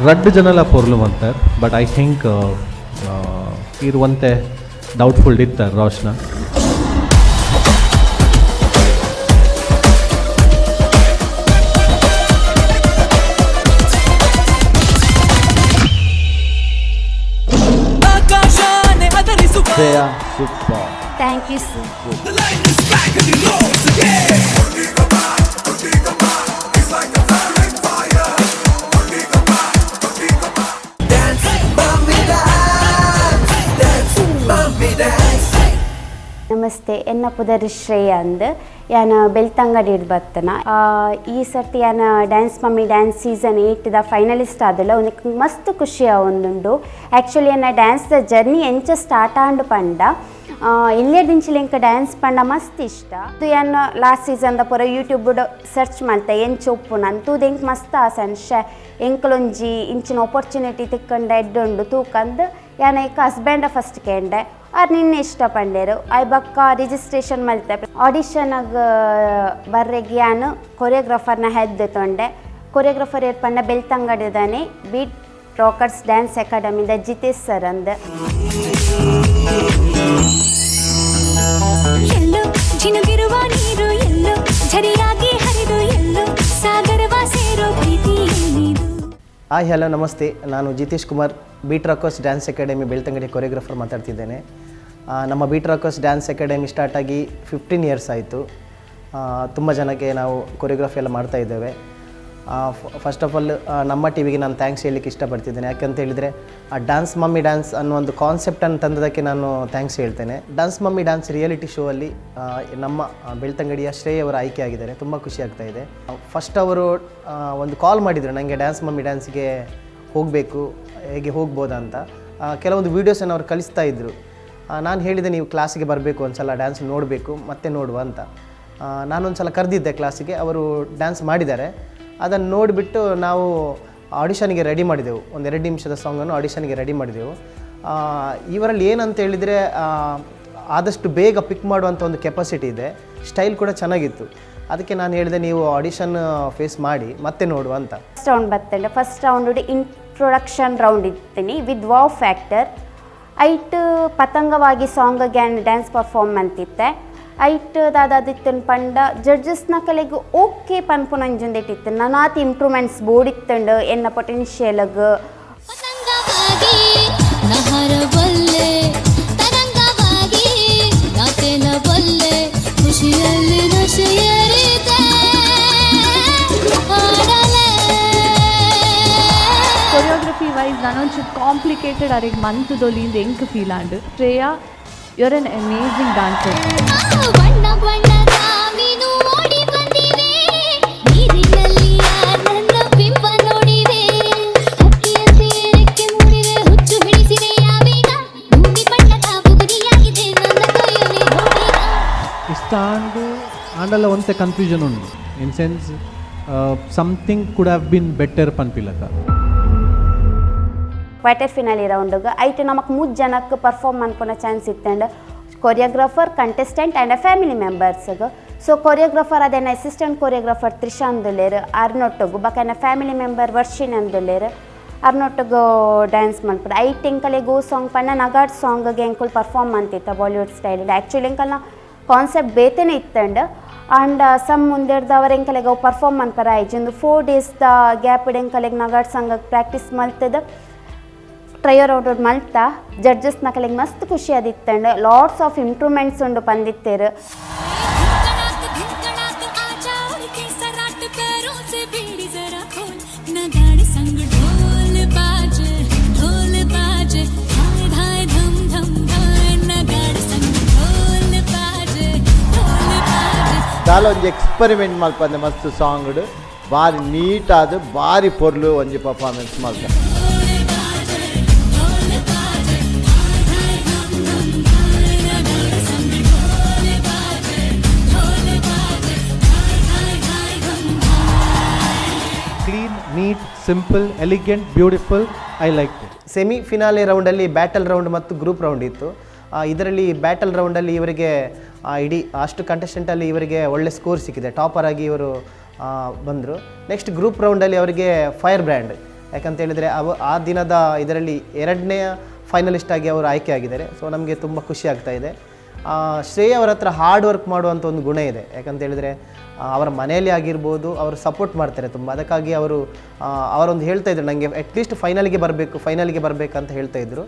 ರಡ್ಡು ಜನಲ ಪೊರ್ಲು ಮಂತರ್, but I think ಇರುವಂತೆ doubtful ಇತ್ತಾರೆ ರೋಷ್ನ. ಆಕಾಶಾನೆ ಅದರಿಸುವ. Shreya super. Thank you sir. The lightning strike and the roars again. Dance, mommy dance, dance, mommy dance. Namaste, ಎನ್ನ ಪುದರ್ ಶ್ರೇಯ ಅಂದ್, ಯಾನ್ ಬೆಳ್ತಂಗಡಿಡ್ ಬತ್ತನ. ಈ ಸರ್ತಿ ಯಾನ್ ಡ್ಯಾನ್ಸ್ ಮಮ್ಮಿ ಡ್ಯಾನ್ಸ್ ಸೀಸನ್ 8 ದ ಫೈನಲಿಸ್ಟ್ ಆದಲ್ಲ, ಒಂದಕ್ಕೆ ಮಸ್ತ್ ಖುಷಿ ಆವೊಂದುಂಡು. ಆ್ಯಕ್ಚುಲಿ ಎನ್ನ ಡ್ಯಾನ್ಸ್ ದ ಜರ್ನಿ ಎಂಚ ಸ್ಟಾರ್ಟ್ ಆಂಡ್ ಪಂಡ, ಎಲ್ಯದಿಂಚಿಲ ಎಂಕ್ ಡ್ಯಾನ್ಸ್ ಪಂಡ ಮಸ್ತ್ ಇಷ್ಟ. ಯಾನ್ ಲಾಸ್ಟ್ ಸೀಸನ್ ದ ಪೂರ ಯೂಟ್ಯೂಬ್ ಸರ್ಚ್ ಮಲ್ತೆ ಎಂಚ ಉಪ್ಪುನ ತೂದು ಎಂಕ್ ಮಸ್ತ್ ಆಸೆ ಅನ್ಶೆ, ಎಂಕಲೊಂಜಿ ಇಂಚಿನ ಆಪರ್ಚುನಿಟಿ ತಿಕ್ಕಂಡ ಎಡ್ಡುಂಡು ತೂಕಂದ್ ಯಾನ್ ಐಕ್ ಹಸ್ಬೆಂಡ ಫಸ್ಟ್ ಕೇಂಡೆ, ಆರ್ ನಿನ್ನೆ ಇಷ್ಟ ಪಂಡೇರು. I ಬಕ್ಕ ರಿಜಿಸ್ಟ್ರೇಷನ್ ಮಲ್ತೆ, ಆಡಿಷನ್ಗೆ ಬರ್ರೆಗ್ ಯಾನ್ ಕೊರಿಯೋಗ್ರಾಫರ್ನ ಹೆದ್ ತೊಂಡೆ. ಕೊರಿಯೋಗ್ರಾಫರ್ ಏರ್ ಪಂಡ ಬೆಳ್ತಂಗಡಿದಾನೆ beet rockers dance ಅಕಾಡೆಮಿದ ಜಿತೇಶ್ sir ಅಂದ್. ಎಲ್ಲೋ ಜಿನುಗಿರುವ ನೀರು, ಎಲ್ಲೋ ಝರಿಯಾಗಿ ಹರಿದು, ಎಲ್ಲೋ ಸಾಗರವ ಸೇರೋ ಪ್ರೀತಿ ಏನಿದು. ಹಾಯ್ ಹಲೋ ನಮಸ್ತೆ, ನಾನು Jitesh Kumar, beat rockers dance academy Belthangady choreographer ಮಾತಾಡ್ತಿದ್ದೇನೆ. ನಮ್ಮ beat rockers dance academy start ಆಗಿ 15 ಇಯರ್ಸ್ ಆಯಿತು. ತುಂಬ ಜನಕ್ಕೆ ನಾವು ಕೊರಿಯೋಗ್ರಫಿ ಎಲ್ಲ ಮಾಡ್ತಾ ಇದ್ದೇವೆ. ಫಸ್ಟ್ ಆಫ್ ಆಲ್ ನಮ್ಮ ಟಿವಿಗೆ ನಾನು thanks ಹೇಳಲಿಕ್ಕೆ ಇಷ್ಟಪಡ್ತಿದ್ದೇನೆ. ಯಾಕಂತ ಹೇಳಿದರೆ ಆ ಡ್ಯಾನ್ಸ್ ಮಮ್ಮಿ ಡ್ಯಾನ್ಸ್ ಅನ್ನೋ ಒಂದು ಕಾನ್ಸೆಪ್ಟನ್ನು ತಂದದಕ್ಕೆ ನಾನು thanks ಹೇಳ್ತೇನೆ. Dance mummy dance reality show ಅಲ್ಲಿ ನಮ್ಮ ಬೆಳ್ತಂಗಡಿಯ ಶ್ರೇಯ್ ಅವರು ಆಯ್ಕೆ ಆಗಿದ್ದಾರೆ. ತುಂಬ ಖುಷಿ ಆಗ್ತಾ ಇದೆ. ಫಸ್ಟ್ ಅವರು ಒಂದು ಕಾಲ್ ಮಾಡಿದರು ನನಗೆ, ಡ್ಯಾನ್ಸ್ ಮಮ್ಮಿ ಡ್ಯಾನ್ಸ್ಗೆ ಹೋಗಬೇಕು, ಹೇಗೆ ಹೋಗ್ಬೋದಾ ಅಂತ. ಕೆಲವೊಂದು ವೀಡಿಯೋಸನ್ನು ಅವರು ಕಳಿಸ್ತಾ ಇದ್ದರು. ನಾನು ಹೇಳಿದೆ, ನೀವು ಕ್ಲಾಸಿಗೆ ಬರಬೇಕು, ಒಂದು ಸಲ ಡ್ಯಾನ್ಸ್ ನೋಡಬೇಕು, ಮತ್ತೆ ನೋಡುವ ಅಂತ. ನಾನೊಂದು ಸಲ ಕರೆದಿದ್ದೆ ಕ್ಲಾಸಿಗೆ, ಅವರು ಡ್ಯಾನ್ಸ್ ಮಾಡಿದ್ದಾರೆ. ಅದನ್ನು ನೋಡಿಬಿಟ್ಟು ನಾವು ಆಡಿಷನ್ಗೆ ರೆಡಿ ಮಾಡಿದೆವು. ಒಂದು 2 ನಿಮಿಷದ ಸಾಂಗನ್ನು ಆಡಿಷನ್ಗೆ ರೆಡಿ ಮಾಡಿದೆವು. ಇವರಲ್ಲಿ ಏನಂತ ಹೇಳಿದರೆ, ಆದಷ್ಟು ಬೇಗ ಪಿಕ್ ಮಾಡುವಂಥ ಒಂದು ಕೆಪಾಸಿಟಿ ಇದೆ, ಸ್ಟೈಲ್ ಕೂಡ ಚೆನ್ನಾಗಿತ್ತು. ಅದಕ್ಕೆ ನಾನು ಹೇಳಿದೆ, ನೀವು ಆಡಿಷನ್ ಫೇಸ್ ಮಾಡಿ ಮತ್ತೆ ನೋಡುವ ಅಂತ. ಫಸ್ಟ್ ರೌಂಡ್ ಬರ್ತಂಡೆ, ಫಸ್ಟ್ ರೌಂಡ್ ಇಂಟ್ರೊಡಕ್ಷನ್ ರೌಂಡ್ ಇರ್ತೀನಿ ವಿತ್ ವಾವ್ ಫ್ಯಾಕ್ಟರ್. ಐಟ್ ಪತಂಗವಾಗಿ ಸಾಂಗ್ ಗ್ಯಾನ್ ಡ್ಯಾನ್ಸ್ ಪರ್ಫಾರ್ಮ್ ಅಂತಿತ್ತೆ. ಐಟ್ ದಾದಾದಿತ್ತನ್ ಪಂಡ ಜಡ್ಜಸ್ನ ಕಲೆಗ್ ಓಕೆ ಪನ್ಪುನಂಜೊಂದಿಟ್ಟಿತ್ತು. ನನಾತಿ ಇಂಪ್ರೂವ್ಮೆಂಟ್ಸ್ ಬೋಡಿತ್ತಂಡು ಎನ್ನ ಪೊಟೆನ್ಷಿಯಲ್ಗ್. ಕೊರಿಯೋಗ್ರಫಿ ವೈಸ್ ನಾನೊಂಚೂರು ಕಾಂಪ್ಲಿಕೇಟೆಡ್ ಅರೆಗ್ ಮಂತ್ ದೊಲಿಂದ ಎಂಕ್ feel and. Shreya, you are an amazing dancer. ಬಣ್ಣ ಬಣ್ಣದ ಮೀನು ಓಡಿ ಬಂದಿವೆ, ನೀರಿನಲ್ಲಿ ನನ್ನ ಬಿಂಬ ನೋಡಿವೆ, ಹಕ್ಕಿಯಂತೆ ರೆಕ್ಕೆ ಮೂಡಿದೆ, ಹುಚ್ಚು ಹಿಡಿಸಿದೆ ಯಾವೀಗ, ಭೂಮಿ ಬಣ್ಣದ ಬುಗುರಿಯಾಗಿದೆ ನನ್ನ ಕೈಯಲ್ಲಿ ನೋಡೀಗ. ಇಷ್ಟ ಆಂಡ್ ಆಂಡಲ್ಲ ಒಂತೆ ಕನ್ಫ್ಯೂಷನ್ ಉಂಡು, in sense something could have been better ಪನ್ಪಿಲಕ. Quarter finale ರೌಂಡ್ಗೆ ಐಟ್ ನಮಕ್ 3 ಜನಕ್ಕೆ ಪರ್ಫಾರ್ಮ್ ಅನ್ಕೊಳೋ ಚಾನ್ಸ್ ಇತ್ತಂಡು, ಕೊರಿಯೋಗ್ರಾಫರ್, ಕಂಟೆಸ್ಟೆಂಟ್ ಆ್ಯಂಡ್ ಫ್ಯಾಮಿಲಿ ಮೆಂಬರ್ಸ್ಗೆ. ಸೊ ಕೊರಿಯೋಗ್ರಾಫರ್ ಅದೇನ ಅಸಿಸ್ಟೆಂಟ್ ಕೊರಿಯೋಗ್ರಾಫರ್ ತ್ರಿಷಾ ಅಂದುಲ್ಲೇರು ಅರ್ನೊಟ್ಟಗು, ಬಕನ ಫ್ಯಾಮಿಲಿ ಮೆಂಬರ್ ವರ್ಷಿನ್ ಅಂದುಲ್ಲೇರು ಅರ್ನೊಟ್ಟಗು ಡ್ಯಾನ್ಸ್ ಮಾಡ್ಬಿಟ್ಟು. ಐಟ್ ಎಂಕಲೆ ಗೋ ಸಾಂಗ್ ಪಣ್ಣ ನಗಾಡ್ ಸಾಂಗ್ಗೆ ಎಂಕುಲ್ ಪರ್ಫಾರ್ಮ್ ಅಂತಿತ್ತ ಬಾಲಿವುಡ್ ಸ್ಟೈಲ್. ಆ್ಯಕ್ಚುಲಿ ಎಂಕಲ್ನ ಕಾನ್ಸೆಪ್ಟ್ ಬೇತೇನೆ ಇತ್ತಂಡು. ಆ್ಯಂಡ್ ಸಮ್ ಮುಂದೆಡ್ದವರ ಎಂಕಲೆಗೆ ಅವು ಪರ್ಫಾರ್ಮ್ ಅನ್ಪರ ಆಯ್ತು. ಒಂದು 4 ಡೇಸ್ದ ಗ್ಯಾಪ್ ಎಂಕಲೆಗೆ ನಗಾಡ್ ಸಾಂಗ್ ಪ್ರಾಕ್ಟೀಸ್ ಮಲ್ತದ ಟ್ರಯರ್ ಔಟ್ ಮಲ್ತ ಜಡ್ಜಸ್ ನಕಲಿಗೆ ಮಸ್ತ್ ಖುಷಿ ಆದಿತ್ತಂಡು. ಲಾಟ್ಸ್ ಆಫ್ ಇಂಪ್ರೂವ್ಮೆಂಟ್ಸ್ ಉಂಡು ಪಂದಿತ್ತೇರು. ದಾಲ ಒಂಜಿ ಎಕ್ಸ್ಪೆರಿಮೆಂಟ್ ಮಲ್ಪಂದೆ ಮಸ್ತ್ ಸಾಂಗ್ ಬಾರಿ ನೀಟಾದ ಬಾರಿ ಪೊರ್ಲು ಒಂಜಿ performance ಮಲ್ತ. Clean, neat, simple, elegant, beautiful. I like it. Semi finale ರೌಂಡಲ್ಲಿ battle round ಮತ್ತು ಗ್ರೂಪ್ ರೌಂಡ್ ಇತ್ತು. ಇದರಲ್ಲಿ ಬ್ಯಾಟಲ್ ರೌಂಡಲ್ಲಿ ಇವರಿಗೆ ಇಡೀ ಅಷ್ಟು ಕಂಟೆಸ್ಟೆಂಟಲ್ಲಿ ಇವರಿಗೆ ಒಳ್ಳೆ ಸ್ಕೋರ್ ಸಿಕ್ಕಿದೆ, ಟಾಪರ್ ಆಗಿ ಇವರು ಬಂದರು. ನೆಕ್ಸ್ಟ್ ಗ್ರೂಪ್ ರೌಂಡಲ್ಲಿ ಅವರಿಗೆ ಫೈರ್ ಬ್ರ್ಯಾಂಡ್, ಯಾಕಂತೇಳಿದರೆ ಆ ದಿನದ ಇದರಲ್ಲಿ 2ನೇ ಫೈನಲಿಸ್ಟ್ ಆಗಿ ಅವರು ಆಯ್ಕೆ ಆಗಿದ್ದಾರೆ. ಸೊ ನಮಗೆ ತುಂಬ ಖುಷಿ ಆಗ್ತಾ ಇದೆ. ಶ್ರೇಯ್ ಅವರ ಹತ್ರ ಹಾರ್ಡ್ ವರ್ಕ್ ಮಾಡುವಂಥ ಒಂದು ಗುಣ ಇದೆ. ಯಾಕಂತೇಳಿದರೆ ಅವರ ಮನೆಯಲ್ಲಿ ಆಗಿರ್ಬೋದು ಅವರು ಸಪೋರ್ಟ್ ಮಾಡ್ತಾರೆ ತುಂಬ. ಅದಕ್ಕಾಗಿ ಅವರು ಅವರೊಂದು ಹೇಳ್ತಾಯಿದ್ರು ನನಗೆ ಅಟ್ಲೀಸ್ಟ್ ಫೈನಲ್ಗೆ ಬರಬೇಕು, ಫೈನಲ್ಗೆ ಬರಬೇಕಂತ ಹೇಳ್ತಾಯಿದ್ರು.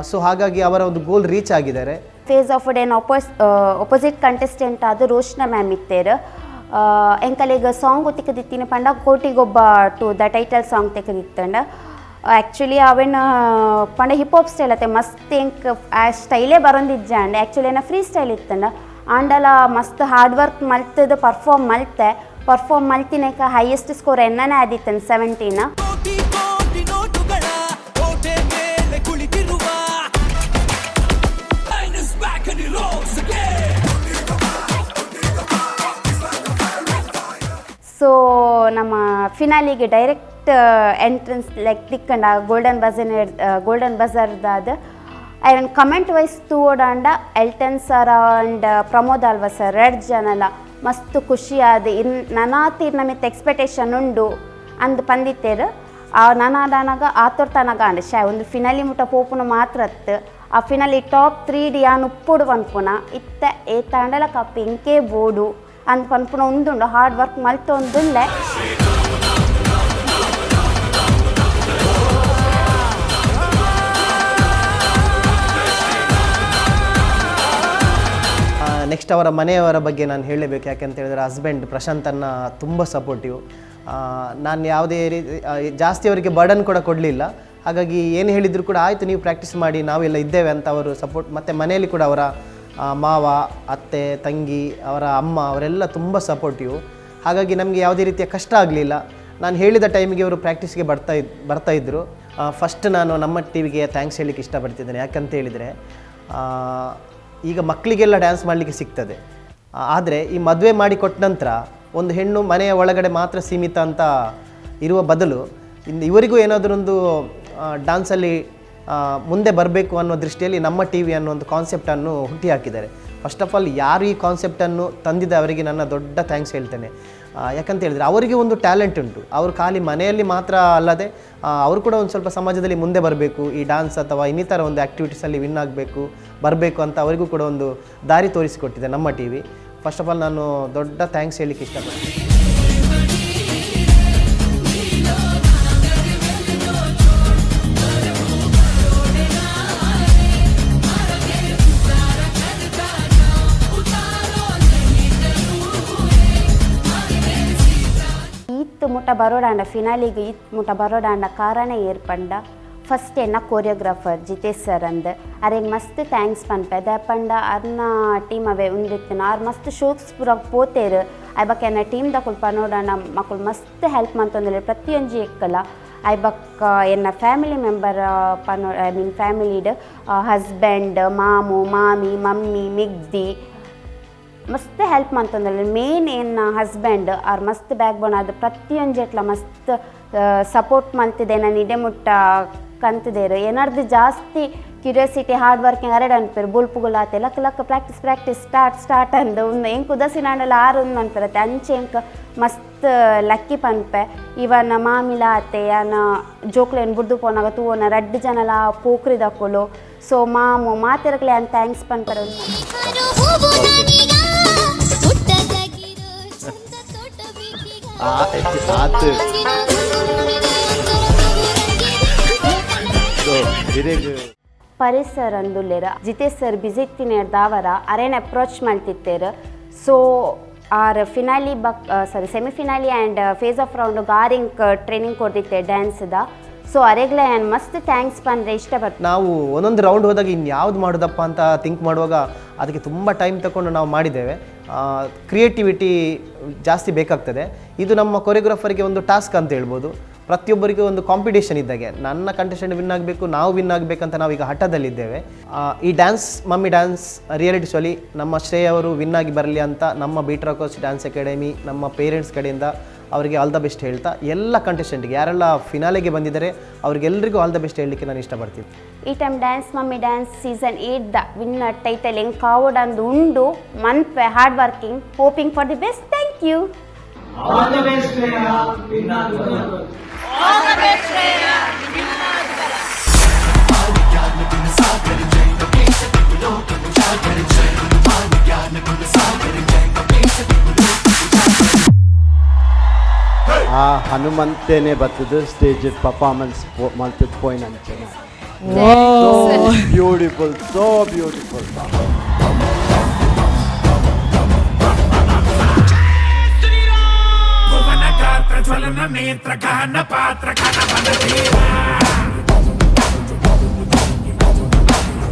ಸೊ ಹಾಗಾಗಿ ಅವರ ಒಂದು ಗೋಲ್ ರೀಚ್ ಆಗಿದ್ದಾರೆ. ಫೇಸ್ ಆಫ್ ಡೇನ್ ಅಪೋಸಿಟ್ ಕಂಟೆಸ್ಟೆಂಟ್ ಆದ ರೋಷ್ನಾ ಮ್ಯಾಮ್ ಇತ್ತೇರು. ಎಂಕಲೆಗ್ ಸಾಂಗ್ ತಿಕ್ಕದಿತ್ತೀನಿ ಪಂಡ ಕೋಟಿಗೊಬ್ಬ ಟು the title song ತೆಗೆದಿತ್ತಂಡ. ಆ್ಯಕ್ಚುಲಿ ಅವೇನು ಪಂಡ ಹಿಪ್ ಹಾಪ್ ಸ್ಟೈಲ್ ಅತ್ತೆ ಮಸ್ತ್ ಎಂಕ್ ಆ ಸ್ಟೈಲೇ ಬರೋಂದಿಜ್ಜಾಂಡ್. ಆ್ಯಕ್ಚುಲಿ ಏನ ಫ್ರೀ ಸ್ಟೈಲ್ ಇತ್ತಂಡ. ಆಂಡಲ ಮಸ್ತ್ ಹಾರ್ಡ್ ವರ್ಕ್ ಮಲ್ತದ ಪರ್ಫಾರ್ಮ್ ಮಲ್ತೆ, ಪರ್ಫಾರ್ಮ್ ಮಲ್ತಿನಕ ಹೈಯೆಸ್ಟ್ ಸ್ಕೋರ್ ಎನ್ನನೇ ಆದಿತ್ತಂಡ್ 17. ಸೊ ನಮ್ಮ ಫಿನಾಲಿಗೆ ಡೈರೆಕ್ಟ್ ಎಂಟ್ರೆನ್ಸ್ ಲೈಕ್ ತಿಕ್ಕಂಡ ಗೋಲ್ಡನ್ ಬಜರ್ ಗೋಲ್ಡನ್ ಬಜಾರ್ದಾದ ಐವನ್ ಕಮೆಂಟ್ ವೈಸ್ ತೂಡಾಂಡ Elton sir and Pramod Alva sir 2 ಜನಲ ಮಸ್ತ್ ಖುಷಿಯಾದ ಇನ್ ನನಾತಿ ನಮಿತ್ ಎಕ್ಸ್ಪೆಕ್ಟೇಷನ್ ಉಂಡು ಅಂದ್ ಪಂದಿತ್ತೇರು. ಆ ನನಾದಾನಾಗ ಆತೊರ್ ತನಗ ಅಂಡ್ ಶಾ ಒಂದು ಫಿನಾಲಿ ಮುಟ್ಟ ಪೋಪುನ ಮಾತ್ರ ಅತ್ತು. ಆ ಫಿನಾಲಿ ಟಾಪ್ 3 ಡಿ ಆನ್ ಉಪ್ಪುಡು ಪನ್ಪುನ ಇತ್ತ ಏ ತಾಂಡಲ ಕಪ್ ಎಂಕೇ ಬೋಡು ಅಂದ್ ಪನ್ಪುನ ಒಂದುಂಡು ಹಾರ್ಡ್ ವರ್ಕ್ ಮಲ್ತೊಂದುಲ್ಲೆ. ನೆಕ್ಸ್ಟ್ ಅವರ ಮನೆಯವರ ಬಗ್ಗೆ ನಾನು ಹೇಳಲೇಬೇಕು. ಯಾಕೆಂತ ಹೇಳಿದರೆ ಹಸ್ಬೆಂಡ್ ಪ್ರಶಾಂತನ್ನು ತುಂಬ ಸಪೋರ್ಟಿವ್. ನಾನು ಯಾವುದೇ ರೀತಿ ಜಾಸ್ತಿ ಅವರಿಗೆ ಬರ್ಡನ್ ಕೂಡ ಕೊಡಲಿಲ್ಲ. ಹಾಗಾಗಿ ಏನು ಹೇಳಿದರೂ ಕೂಡ ಆಯಿತು ನೀವು ಪ್ರಾಕ್ಟೀಸ್ ಮಾಡಿ, ನಾವೆಲ್ಲ ಇದ್ದೇವೆ ಅಂತ ಅವರು ಸಪೋರ್ಟ್. ಮತ್ತು ಮನೆಯಲ್ಲಿ ಕೂಡ ಅವರ ಮಾವ, ಅತ್ತೆ, ತಂಗಿ, ಅವರ ಅಮ್ಮ ಅವರೆಲ್ಲ ತುಂಬ ಸಪೋರ್ಟಿವ್. ಹಾಗಾಗಿ ನಮಗೆ ಯಾವುದೇ ರೀತಿಯ ಕಷ್ಟ ಆಗಲಿಲ್ಲ. ನಾನು ಹೇಳಿದ ಟೈಮಿಗೆ ಅವರು ಪ್ರಾಕ್ಟೀಸ್ಗೆ ಬರ್ತಾಯಿದ್ರು. ಫಸ್ಟ್ ನಾನು ನಮ್ಮ ಟಿ ವಿಗೆ thanks ಹೇಳಲಿಕ್ಕೆ ಇಷ್ಟಪಡ್ತಿದ್ದೇನೆ. ಯಾಕಂತ ಹೇಳಿದರೆ ಈಗ ಮಕ್ಕಳಿಗೆಲ್ಲ ಡ್ಯಾನ್ಸ್ ಮಾಡಲಿಕ್ಕೆ ಸಿಗ್ತದೆ, ಆದರೆ ಈ ಮದುವೆ ಮಾಡಿ ಕೊಟ್ಟ ನಂತರ ಒಂದು ಹೆಣ್ಣು ಮನೆಯ ಒಳಗಡೆ ಮಾತ್ರ ಸೀಮಿತ ಅಂತ ಇರುವ ಬದಲು ಇನ್ನು ಇವರಿಗೂ ಏನಾದರೊಂದು ಡ್ಯಾನ್ಸಲ್ಲಿ ಮುಂದೆ ಬರಬೇಕು ಅನ್ನೋ ದೃಷ್ಟಿಯಲ್ಲಿ ನಮ್ಮ ಟಿ ವಿ ಅನ್ನೋ ಒಂದು ಕಾನ್ಸೆಪ್ಟನ್ನು ಹುಟ್ಟಿ ಹಾಕಿದ್ದಾರೆ. ಫಸ್ಟ್ ಆಫ್ ಆಲ್ ಯಾರು ಈ ಕಾನ್ಸೆಪ್ಟನ್ನು ತಂದಿದ್ದ ಅವರಿಗೆ ನನ್ನ ದೊಡ್ಡ thanks ಹೇಳ್ತೇನೆ. ಯಾಕಂತ ಹೇಳಿದರೆ ಅವರಿಗೆ ಒಂದು ಟ್ಯಾಲೆಂಟ್ ಉಂಟು, ಅವರು ಖಾಲಿ ಮನೆಯಲ್ಲಿ ಮಾತ್ರ ಅಲ್ಲದೆ ಅವರು ಕೂಡ ಒಂದು ಸ್ವಲ್ಪ ಸಮಾಜದಲ್ಲಿ ಮುಂದೆ ಬರಬೇಕು, ಈ ಡಾನ್ಸ್ ಅಥವಾ ಇನ್ನಿತರ ಒಂದು ಆ್ಯಕ್ಟಿವಿಟೀಸಲ್ಲಿ ವಿನ್ ಆಗಬೇಕು ಬರಬೇಕು ಅಂತ ಅವರಿಗೂ ಕೂಡ ಒಂದು ದಾರಿ ತೋರಿಸಿಕೊಟ್ಟಿದೆ ನಮ್ಮ T V. First of all ನಾನು ದೊಡ್ಡ thanks ಹೇಳಲಿಕ್ಕೆ ಇಷ್ಟಪಡ್ತೀನಿ. ಈತ್ ಮುಟ ಬರೋಡಾಂಡ ಫಿನಾಲಿಗೆ ಈತ್ ಮುಟ ಬರೋಡಾಂಡ ಕಾರಣ ಏರ್ಪಂಡ ಫಸ್ಟ್ ಎನ್ನ ಕೊರಿಯೋಗ್ರಾಫರ್ ಜಿತೇಶ್ ಸರ್ ಅಂದ್ ಅರೆಗ್ ಮಸ್ತ್ thanks ಪನ್ಪೆ. ದಪಂಡ ಅರ್ನ ಟೀಮ್ ಅವೇ ಉಂದಿತ್ತಿನ ಆರ್ ಮಸ್ತ್ ಶೋಕ್ಸ್ ಪೂರ ಪೋತೇರು. ಐಬಕ್ ಎನ್ನ ಟೀಮ್ ದಕುಲ್ ಪನೋಡಾಂಡ ಮಕ್ಕಳು ಮಸ್ತ್ ಹೆಲ್ಪ್ ಮಂತೊಂದಿಲ್ಲ ಪ್ರತಿಯೊಂಜಿ ಎಕ್ಕಲ. ಐಬಕ್ ಎನ್ನ ಫ್ಯಾಮಿಲಿ ಮೆಂಬರ್ ಪನೋ I mean ಫ್ಯಾಮಿಲಿಡ್ ಹಸ್ಬೆಂಡ್, ಮಾಮು, ಮಾಮಿ, ಮಮ್ಮಿ, ಮಿಗ್ದಿ ಮಸ್ತ್ ಹೆಲ್ಪ್ ಮಂತೊಂದಿಲ್ಲ. ಮೇನ್ ಎನ್ನ ಹಸ್ಬೆಂಡ್ ಆರ್ ಮಸ್ತ್ ಬ್ಯಾಕ್ ಬೋನ್ ಅದು ಪ್ರತಿಯೊಂಜೆಟ್ಲ ಮಸ್ತ್ ಸಪೋರ್ಟ್ ಮಂತಿದೆ. ನಾನು ಇಡೆ ಮುಟ್ಟ ಕಂತಿದ್ದೇರು ಏನಾರ್ದು ಜಾಸ್ತಿ ಕ್ಯೂರಿಯಾಸಿಟಿ ಹಾರ್ಡ್ ವರ್ಕಿಂಗ್ ಅರೆಡ್ ಅನ್ಪೇರು ಬುಲ್ಪುಗುಲ ಆತೆ luck luck practice practice start start ಅಂದು ಒಂದು ಎಂಕ್ ಉದಾಸೀನಾಂಡಲ ಆರು ಒಂದು ಅನ್ಪಿರತ್ತೆ ಅಂಚೆ ಎಂಕ್ ಮಸ್ತ್ ಲಕ್ಕಿ ಪನ್ಪೆ. ಇವನ ಮಾಮಿಲ ಆತೆ ಯಾನ ಜೋಕ್ಲೇನು ಬುಡ್ದು ಪೋನಾಗ ತೂವನ ರಡ್ಡು ಜನಲ ಪೋಖ್ರಿ ದಕ್ಕುಲು. ಸೊ ಮಾಮು ಮಾತಿರಕ್ಲೆ ಅಂತ thanks ಪನ್ಪೆರ್. ಆತು ಪರೇಶ್ ಸರ್ ಅಂದುಲ್ಲೇರ ಜಿತೇಶ್ ಸರ್ ಬಿಸಿ ಇತ್ತಿನೇರ್ ದಾವರ ಅರೇನ್ ಅಪ್ರೋಚ್ ಮಲ್ತಿತ್ತೇರು. ಸೊ ಆರ್ ಫಿನಾಲಿ ಬಕ್ sorry semifinale and phase of round ಗಾರಿಂಗ್ training ಕೊಡ್ದಿತ್ತೆ ಡ್ಯಾನ್ಸ್ದ. ಸೊ ಅರೆಗ್ಲ ಏನು ಮಸ್ತ್ thanks ಪಂದ್ರೆ ಇಷ್ಟಪಡ್ತೀನಿ. ನಾವು ಒಂದೊಂದು ರೌಂಡ್ ಹೋದಾಗ ಇನ್ಯಾವ್ದು ಮಾಡೋದಪ್ಪ ಅಂತ ಥಿಂಕ್ ಮಾಡುವಾಗ ಅದಕ್ಕೆ ತುಂಬ ಟೈಮ್ ತಗೊಂಡು ನಾವು ಮಾಡಿದ್ದೇವೆ. ಕ್ರಿಯೇಟಿವಿಟಿ ಜಾಸ್ತಿ ಬೇಕಾಗ್ತದೆ. ಇದು ನಮ್ಮ ಕೊರಿಯೋಗ್ರಾಫರಿಗೆ ಒಂದು ಟಾಸ್ಕ್ ಅಂತ ಹೇಳ್ಬೋದು. ಪ್ರತಿಯೊಬ್ಬರಿಗೂ ಒಂದು ಕಾಂಪಿಟೇಷನ್ ಇದ್ದಾಗೆ ನನ್ನ ಕಂಟೆಸ್ಟೆಂಟ್ ವಿನ್ ಆಗಬೇಕು, ನಾವು ವಿನ್ ಆಗಬೇಕಂತ ನಾವೀಗ ಹಠದಲ್ಲಿದ್ದೇವೆ. ಈ ಡ್ಯಾನ್ಸ್ ಮಮ್ಮಿ ಡ್ಯಾನ್ಸ್ ರಿಯಾಲಿಟಿ ಶೋಲಿ ನಮ್ಮ ಶ್ರೇಯ ಅವರು ವಿನ್ ಆಗಿ ಬರಲಿ ಅಂತ ನಮ್ಮ ಬೀಟ್ ರಾಕರ್ಸ್ ಡ್ಯಾನ್ಸ್ ಅಕಾಡೆಮಿ ನಮ್ಮ ಪೇರೆಂಟ್ಸ್ ಕಡೆಯಿಂದ ಅವರಿಗೆ ಆಲ್ the best ಹೇಳ್ತಾ ಎಲ್ಲ ಕಂಟೆಸ್ಟೆಂಟ್ಗೆ ಯಾರೆಲ್ಲ ಫಿನಾಲೆಗೆ ಬಂದಿದ್ದಾರೆ ಅವ್ರಿಗೆಲ್ಲರಿಗೂ ಆಲ್ the best ಹೇಳಲಿಕ್ಕೆ ನಾನು ಇಷ್ಟಪಡ್ತೀನಿ. ಈ time dance mummy dance season 8 the winner title ಎಂಗ್ ಕಾವೋಡ್ ಅಂದು ಉಂಡು ಮನ್ಪೆ hard working hoping for the best. Thank you. All the best Shreya, win. All the best Shreya, win. ಆ ಹನುಮಂತೇನೆ ಬರ್ತದೆ ಸ್ಟೇಜ್ ಪರ್ಫಾರ್ಮೆನ್ಸ್ ಮಲ್ತದ ಪೋಯಿನ ಅಂಚನೆ. Beautiful, so beautiful. ಜ್ವಲನ ನೇತ್ರ ಘನ ಪಾತ್ರ ಘನ ಬಲದೇವ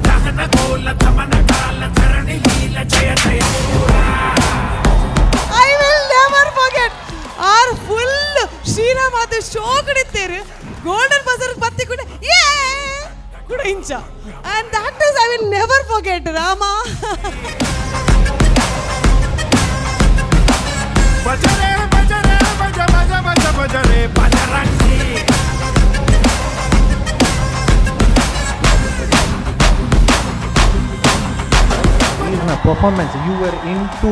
ದಹನ ಗೋಲ ದಮನ ಕಾಲ ಧರಣಿ ಲೀಲ ಜಯ ಜಯ. I will never forget. Are full Shriram ಅದು ಶೋ ಕಡಿತೇರು ಗೋಲ್ಡನ್ ಬಜಾರ್ ಬತ್ತಿ ಕೂಡ ಏ ಕೂಡ ಇಂಚ and that is I will never forget Rama. ಭಜರೆ ಭಜರೆ ಭಜ ಭಜ ಭಜ ಭಜರೆ Bajrangi. Performance, you were into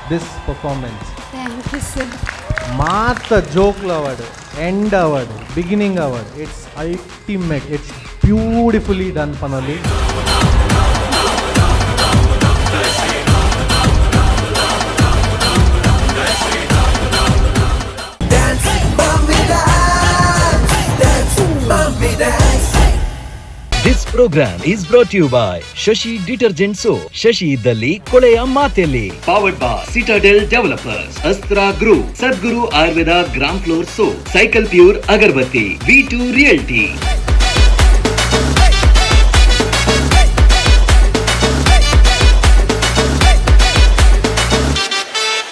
this performance. Thank you sir. ಮಾತ ಜೋಕ್ಲ award, end award, beginning award, it's ultimate, it's beautifully done ಪನೋಲಿ. Dance, mummy dance, dance, mummy dance. This program is brought you by Shashi detergent soap. Shashi ಇದ್ದಲ್ಲಿ ಕೊಳೆಯ ಮಾತೆಲ್ಲಿ. Powered by Citadel Developers, Astra Group, Sadguru Ayurveda gram flour soap, Cycle Pure agarbatti, V2 Realty.